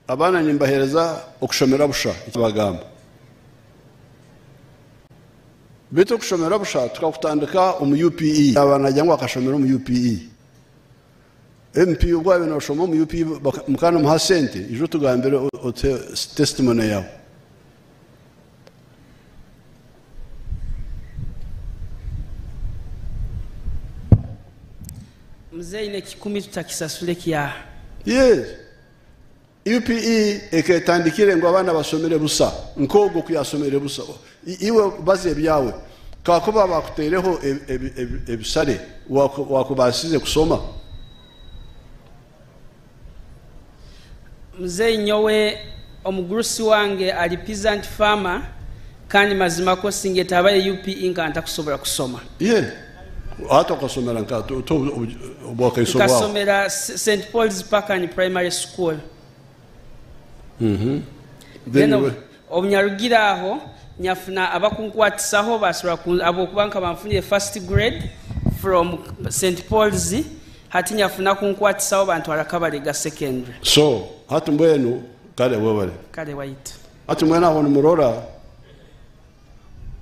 abaana nimbaheereza okushomera busha, eki bagamba. Baitu okushomera busha tukakutandika omu U P E. Aba nagira ngu akashomera omu U P E. M P ogu abe nooshoma omu U P E, baka-, mukaba nimuha sente, ija otugambire o-, otuhe testimony yaawe. Muzeeyi, n'ekikumi tutakisasule kyaha? Yes. U P E eketandikire ngu abaana basomere busa, nk'ogu oku yasomere busa. I-, iwe baza ebyawe. Kakuba bakutaireho ebi-, ebi-, ebi-, ebisale, waku-, wakubaasize kusoma? Muzeeyi, nyowe omugurusi wange ali peasant farmer, kandi mazima ko singa etabayo U P E nkaba ntakusobora kusoma. Ye, hati okasomera nka, to-, to-, obu-, obwakaiso bwawe? Nkasomera S-, Saint Paul's Pakani Primary School. Mhm. Then then obu-, obu nyarugire aho, nyafuna abakunkwatisaho, basobora kun-, habwokuba nkaba nfunire first grade from Saint Paul's, hati nyafuna kunkwatisaho, bantwara Kabalega Secondary. So, hati mbwenu, kale webale. Kale waitu. Hati mbwenu aho nimurora,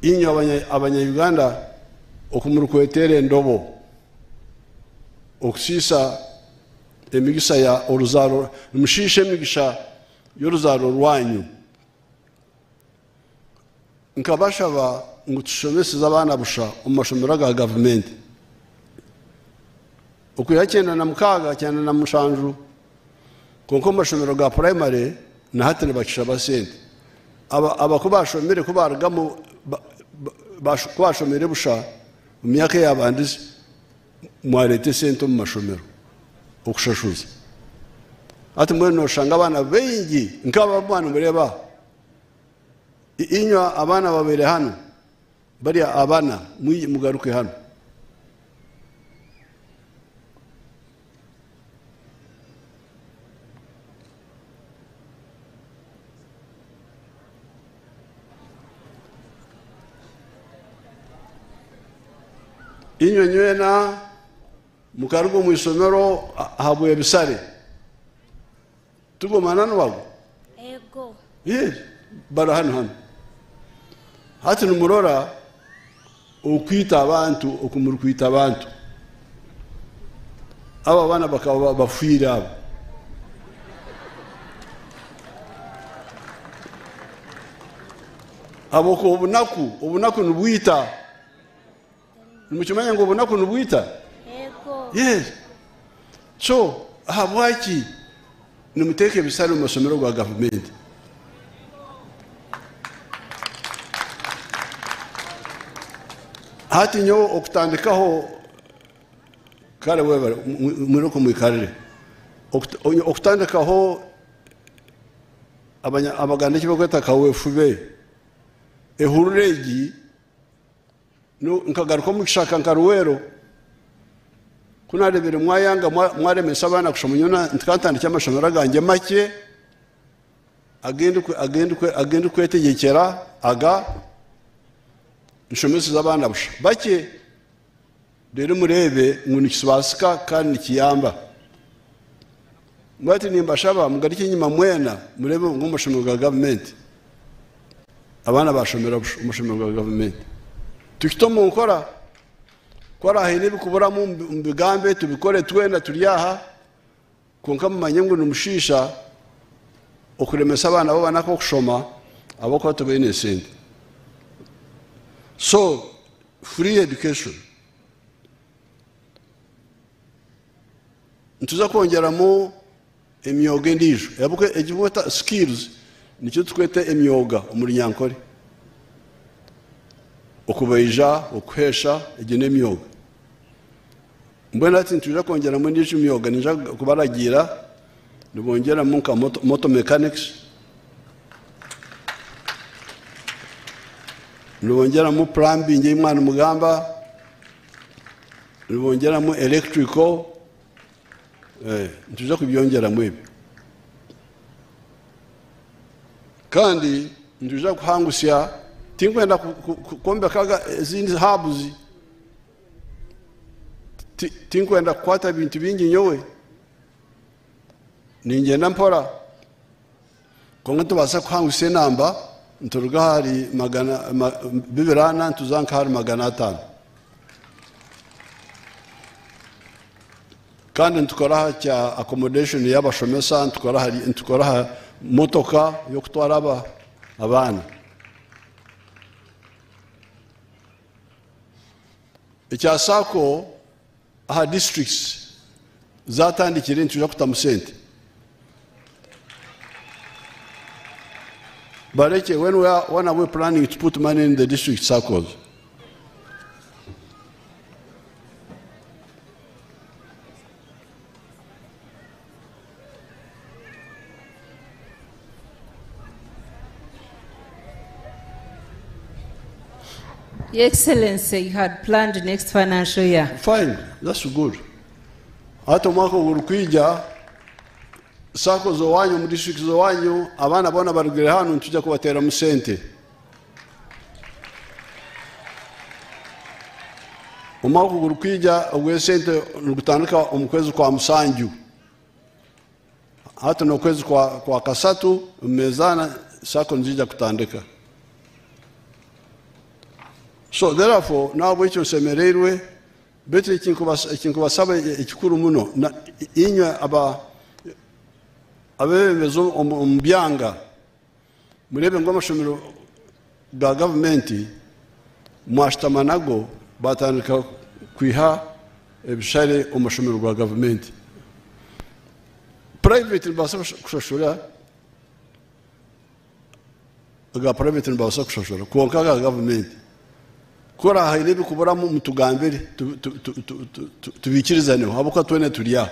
inywe abanya-, Abanya-Uganda, oku murukwetera endobo, okusiisa emigisa ya oruzaaro, nimusiisa emigisa y'oruzaaro rwanyu. Nkabashaba ngu tushomeseze abaana busha omu mashomero aga gavumenti. Okwiha kyenda na mukaaga, kyenda na mushanju, kwonka omu mashomero ga primary, na hati nibakishaba sente. Aba-, abaku bashomire, ku barugamu, ba-, ba-, bash-, ku bashomire busha, omu myaka eyabandize, mwareta esente omu mashomero okushashuza. Hati mbwenu noshanga abaana baingi, nk'aba mwana mureeba, i-, inywe abaana babaire hanu, bali abana, mwi-, mugaruke hanu. Inywe nywena mukaruga omu isomero ha-, habw'ebisale. Tugumana nwago? Ego. Yes, bali hanu hanu. Hati nimurora okwita abantu, oku murukwita abantu. Abo abaana bakaba ba-, bafiire abo. Habwokuba obunaku, obunaku nibwita. Nimukimanya ngu obunaku nibwita? Ego. Yes. So, habwaki nimuteeka ebisale omu masomero ga gavumenti? Hati nyowe okutandikaho, kale webale, mu-, mu-, mwiruke mwikarre. Okut-, okutandikaho abanya-, Abaganda eki bakweta kaweefube, ehururu egi, No, nkagaruka omu kishaka nka Rwero. Ku narebire mwayanga, mwa-, mwaremesa abaana kushoma, nyowe na-, ntika ntandikya amashomero gangye makye, agendi kwe-, agendi kwe-, agendi kwetegyekera, aga, nshomeseze abaana busha. Bakye, rero murebe ngu nikisubasika kandi nikiyamba. Bwati nimbashaba, mugarukye enyuma mwena, murebe ngu amashomero ga gavumenti. Abaana bashomera busho-, omu mashomero ga gavumenti. Tukite omu nkora, kora haine ebikuburamu omu bi-, omu bigambo, tubikore twena tuli aha. Kwonka mumanye ngu nimushiisha okulemesa abaana bo banaka okushoma, habwokuba tibaine esente. So, free education. Nituza kwongeramu emyoga endiijo. Ebu-, egi bata skills, nikyo tukweta emyoga omu Runyankore. Okubaija, okuheesha, egi n'emyoga. Mbwenu hati nitwija kwongeramu endiijo emyoga, ninja kubaragiira, nibongeramu nka moto-, motor mechanics, nibongeramu plumbing, ei mwana mugamba, nibongeramu electrical, eh, nitwija kubyongeramu ebi. Kandi nitwija kuhangusya, tinkwenda ku-, ku-, ku-, kwombekaga ezindi hubs. Ti-, tinkwenda kukwata bintu bingi nyowe. Ningyenda mpora. Kwonka nitubaasa kuhangusya enamba, nituruga ahari magana, ma-, bibiri ana, nituza nka ahari magana ataano. Kandi nitukora aha kya accommodation y'abashomesa, nitukora ahari, nitukora aha motoka y'okutwara aba-, abaana. Ekya sacco, aha districts zatandikire, nitwija kutamu sente. Baleke, when we are, when are we planning to put money in the district circles? Your Excellency, you had planned next financial year. Fine, that's good. Hati omwaka ogurukwija, sacco z'owanyu, omu district z'owanyu, abaana boona barugire hanu, nitwija kubateeramu sente. Omwaka ogurukwija ogw'esente nigutandika omu kwezi kwa musanju. Hati n'okwezi kwa, kwa kasatu, omu meezi ana, sacco nizija kutandika. So, therefore, nahabwekyo nsemereirwe, baitu ekinkubas-, ekinkubasaba e-, ekikuru muno, na, inywe aba-, abebembezi omu, omu byanga, mureebe ngu amashomero ga gavumenti mwashutama nago, batandika kwiha ebishare omu mashomero ga gavumenti. Private nibabaasa kusha-, kushashura, aga private nibabaasa kushashura, kwonka aga gavumenti, kukora haine ebikuburamu, mutugambire, tu-, tu-, tubiikirizaneho, habwokuba twena tuli aha.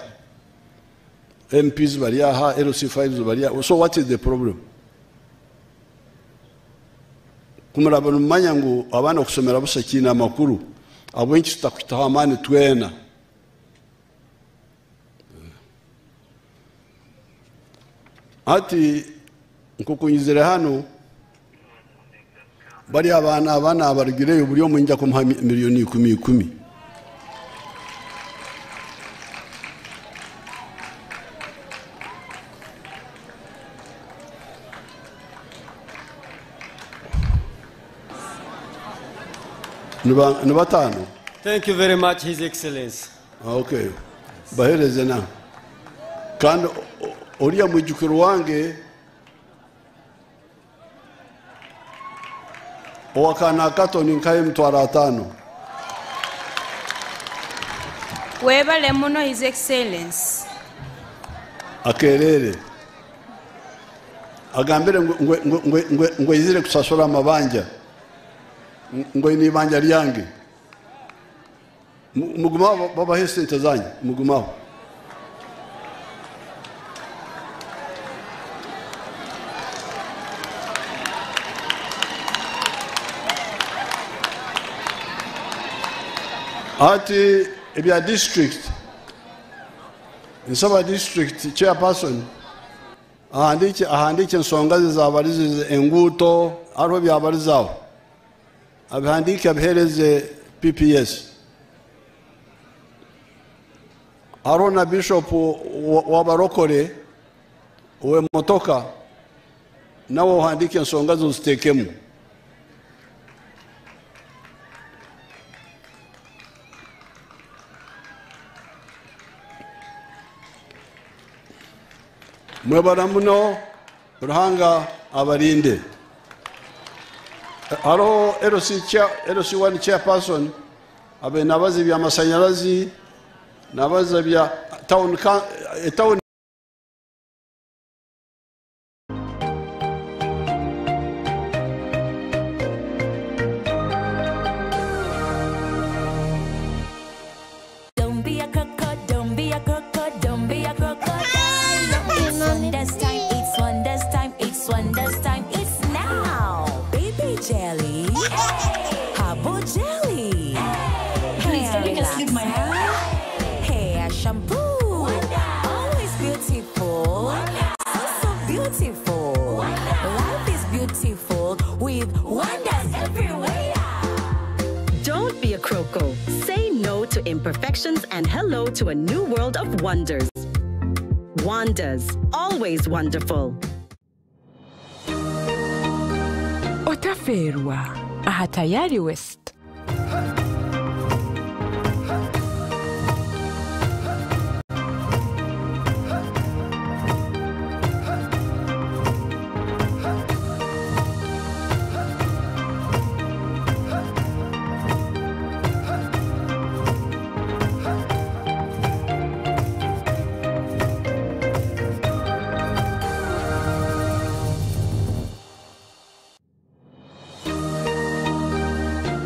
M Ps bali aha, L C fives bali aha. So what is the problem? Kumuraba nimumanya ngu abaana okusomera busa kiine amakuru, habw'enki tutakwitaho amaani twena? Hati, nk'oku nyizire hanu, bali abaana, abaana abarugireyo, buli omu nyija kumuha mi-, miliyoni ikumi ikumi. Niba-, ni bataano? Thank you very much, His Excellency. Ah, okay. Bahereze na. Kandi o-, o-, oriya mwijukuru wange, ow'akaana akato, ninkaha emitwaro ataano. Webale muno, His Excellency. Akerere. Agambire ngu, ngu, ngu aizire kusasura amabanja. Ngu aine ibanja lyange. Mu-, mugumaho, ba-, babahe sente zanyu, mugumaho. Hati ebya district, nsaba district chairperson ahandiike, ahandiike ensonga ze zabalize, enguuto, haroho ebyabalizaho. Abihandiike, abiheereze P P S. Haroho na Bishop wa-, w'abarokole, ow'emotoka, nawe ohandiike ensonga ze oziteekemu. Mwebara muno, Ruhanga abalinde. Haroho L C chair-, L C one chairperson, abe nabaza eby'amasanyalazi, nabaza bya town ka-, eh, town. Don't be a croco, don't be a croco, don't be a crocodile. No, it's wonders time, it's wonders time, it's wonders time, it's now. Baby jelly, hey. Herbal jelly, hey. Please, can you just lift my hair? Hair shampoo, wonder. Always beautiful, wonder. So, so beautiful, wonder. Life is beautiful with wonders everywhere. Don't be a croco. Say no to imperfections and hello to a new world of wonders. Wonders, always wonderful. Otafeerwa aha Tayari West.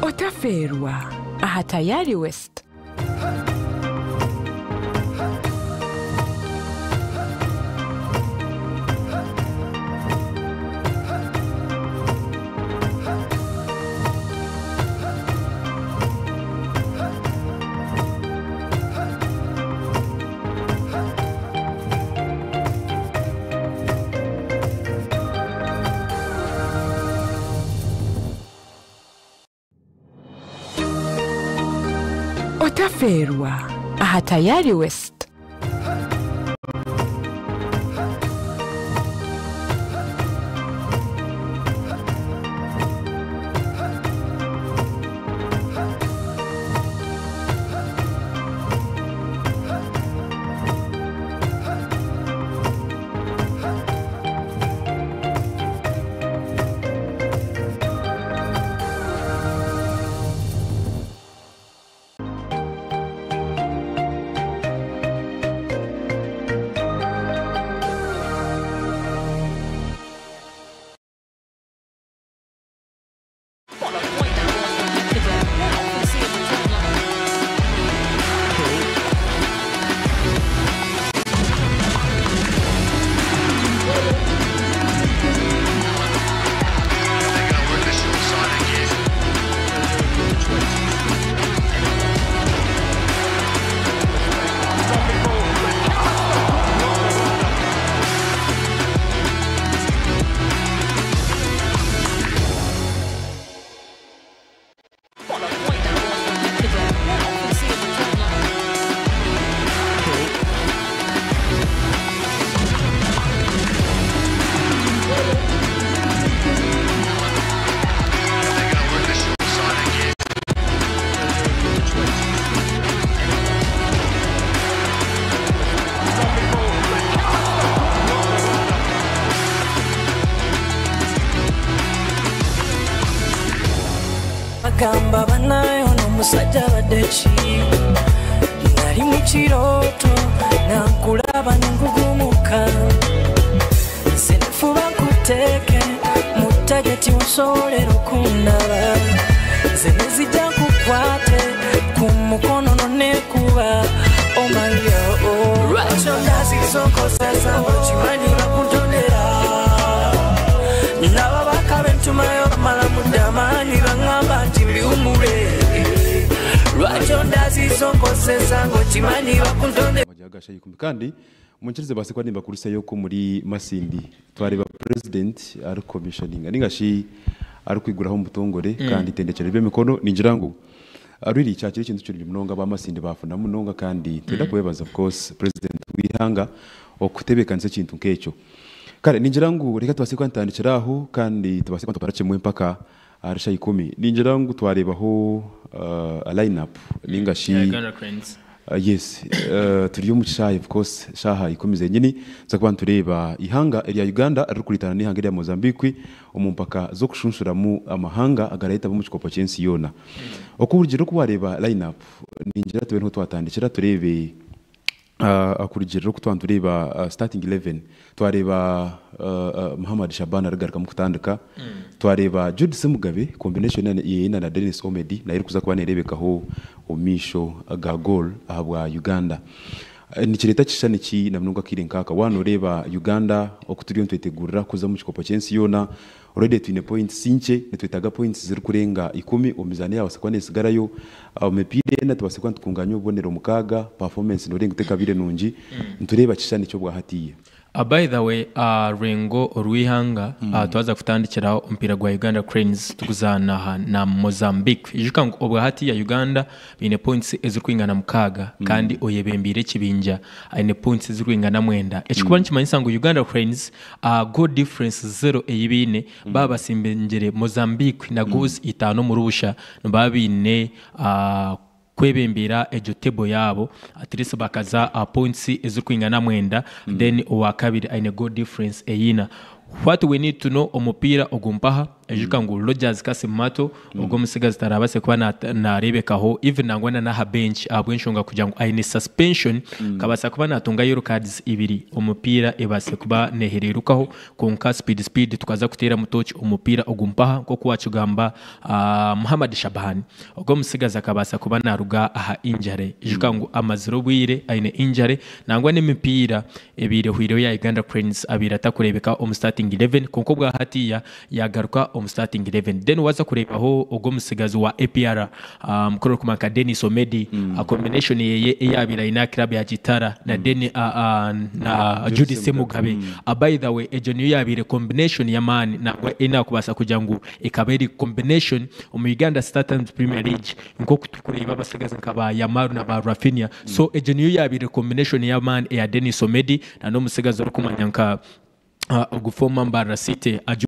Otafeerwa aha Tayari West. Otafeerwa aha Tayari West. Bagamba banaye ono omusajja abadde ki? Nali mu kirooto, nankulaba nengugumuka. Nze nfuba nkuteeke mu tageti, osobolera okundaba. Nze nezija nkukwate ku mukono nonekuba. Oh my, oh, oh. Lwaki ondaziza onkozesa, ng'okimanyi bakuntondera? N'ababaka be ntumayo bamala mudda amaanyi, bangamba nti mbiwumule. Lwaki ondaziza onkozesa, ng'okimanyi bakuntondera? Amajaga Shayikumi. Kandi munkirize baase kuba nimbakulisayo ko muri Masindi. Twareba President ari commissioning, ninga shi ari kwiguraho omu butongore, mm, kandi itendekero ry'emikono, ningira ngu, ah, really, kyakiri ekintu kirungi munonga, ba Masindi bafuna munonga, kandi twenda, mm, kwebaza, of course, President w'ihanga okutebekanisa ekintu nk'ekyo. Kale, ningira ngu, reka tubaase kuba nitutandikira aho, kandi tubaase kuba nitupara kimwe mpaka ari Shayikumi. Ningira ngu twarebaho, ah, a line-up, ninga shi, yeah, Uganda Cranes. Uh, yes, uh, turi omu kishaaha, of course, shaaha ikumi zenyini, tuza kuba nitureeba ihanga erya Uganda ririkuritana n'ihanga erya Mozambique omu mpaka z'okushunshuramu amahanga agarahetamu omu kikopo ky'ensi yoona. Oku burugiirira oku wareeba line-up, ningira tube niho twatandikira, tureebe, uh, oku rugiirira oku twaba nitureeba, uh, starting eleven. Twareeba, uh, uh, Muhammad Shaban arigarukamu kutandika. Twareeba Jude Semugabe, combination ye aina na Dennis Omedi, nayo erikuza kuba nerebekaho omu maisho ga goal ahabwa Uganda. Eh, nikireeta kishushani ki na munonga akaire nk'aka? Wanu oreeba Uganda oku turiyo nitwetegurira kuza omu kikopo ky'ensi yoona, already twine points nkye, nitwetaaga points zirikurenga ikumi omu mizaano eyabaasa kuba nesigarayo. Ah, omu mipiira ena tubaase kuba nitukunganya obubonero mukaaga, performance noreeba ngu tekabaire nungi. Nitureeba kishushani ki obwa hatiya? Ah, by the way, ah, rurengo orw'ihanga, ah, twaza kutandikiraho omupiira gwa Uganda Cranes tukuzaana ha na Mozambique. Ijuka ngu obwa hati ya Uganda baine points ezirukwingana mukaaga, kandi oyebembeire ekibinja aine points ezirukwingana mwenda. Ekikuba nikimanyisa ngu Uganda Cranes, ah, goal difference zero ei baine, baba basimbingire Mozambique na goals itaano omuri busha, nibaba baine, ah, kwebembera egyo table yabo, at least bakaza, uh, points ezirukwingana mwenda, then owa kabiri aine goal difference eyina. What we need to know, omupiira ogu mpaha, ejuka ngu Rogers Kasim Mato, ogu omusigazi tarabaase kuba na-, narebekaho, even nangwa na naha bench, ahabw'enshonga kugira ngu aine suspension, kabasa kuba natunga yellow cards ibiri, omupiira ebaase kuba nehererukaho, kwonka speed speed tukaza kuteramu tochi omupiira ogu mpaha, nkoku wakigamba, uh, Muhammad Shaban. Ogu omusigazi akabaasa kuba naruga aha injury. Ijuka ngu amazire obwire aine injury, nangwa n'emipiira ebaire ehwireho ya Uganda Cranes abaire atakurebeka omu starting eleven, kwonka obwa hatiya yagaruka omu starting eleven. Then waza kurebaho ogu omusigazi wa A P R, ah, mukuru orikumanka Dennis Omedi, a combination yeye eyabaire aine aha club ya Kitara na Denny, ah, ah, na Jude Semugabe. Ah, by the way, egyo niyo yabaire combination y'amaani, nangwa eina kubaasa kugira ngu ekaba eri combination omu Uganda Starters Premier League, nk'oku tukureeba abasigazi nka ba Yamaru na ba Rafinha. So, egyo niyo yabaire combination y'amaani eya Dennis Omedi na n'omusigazi orikumanya nka, ah, ogu former Mbarara City, Aju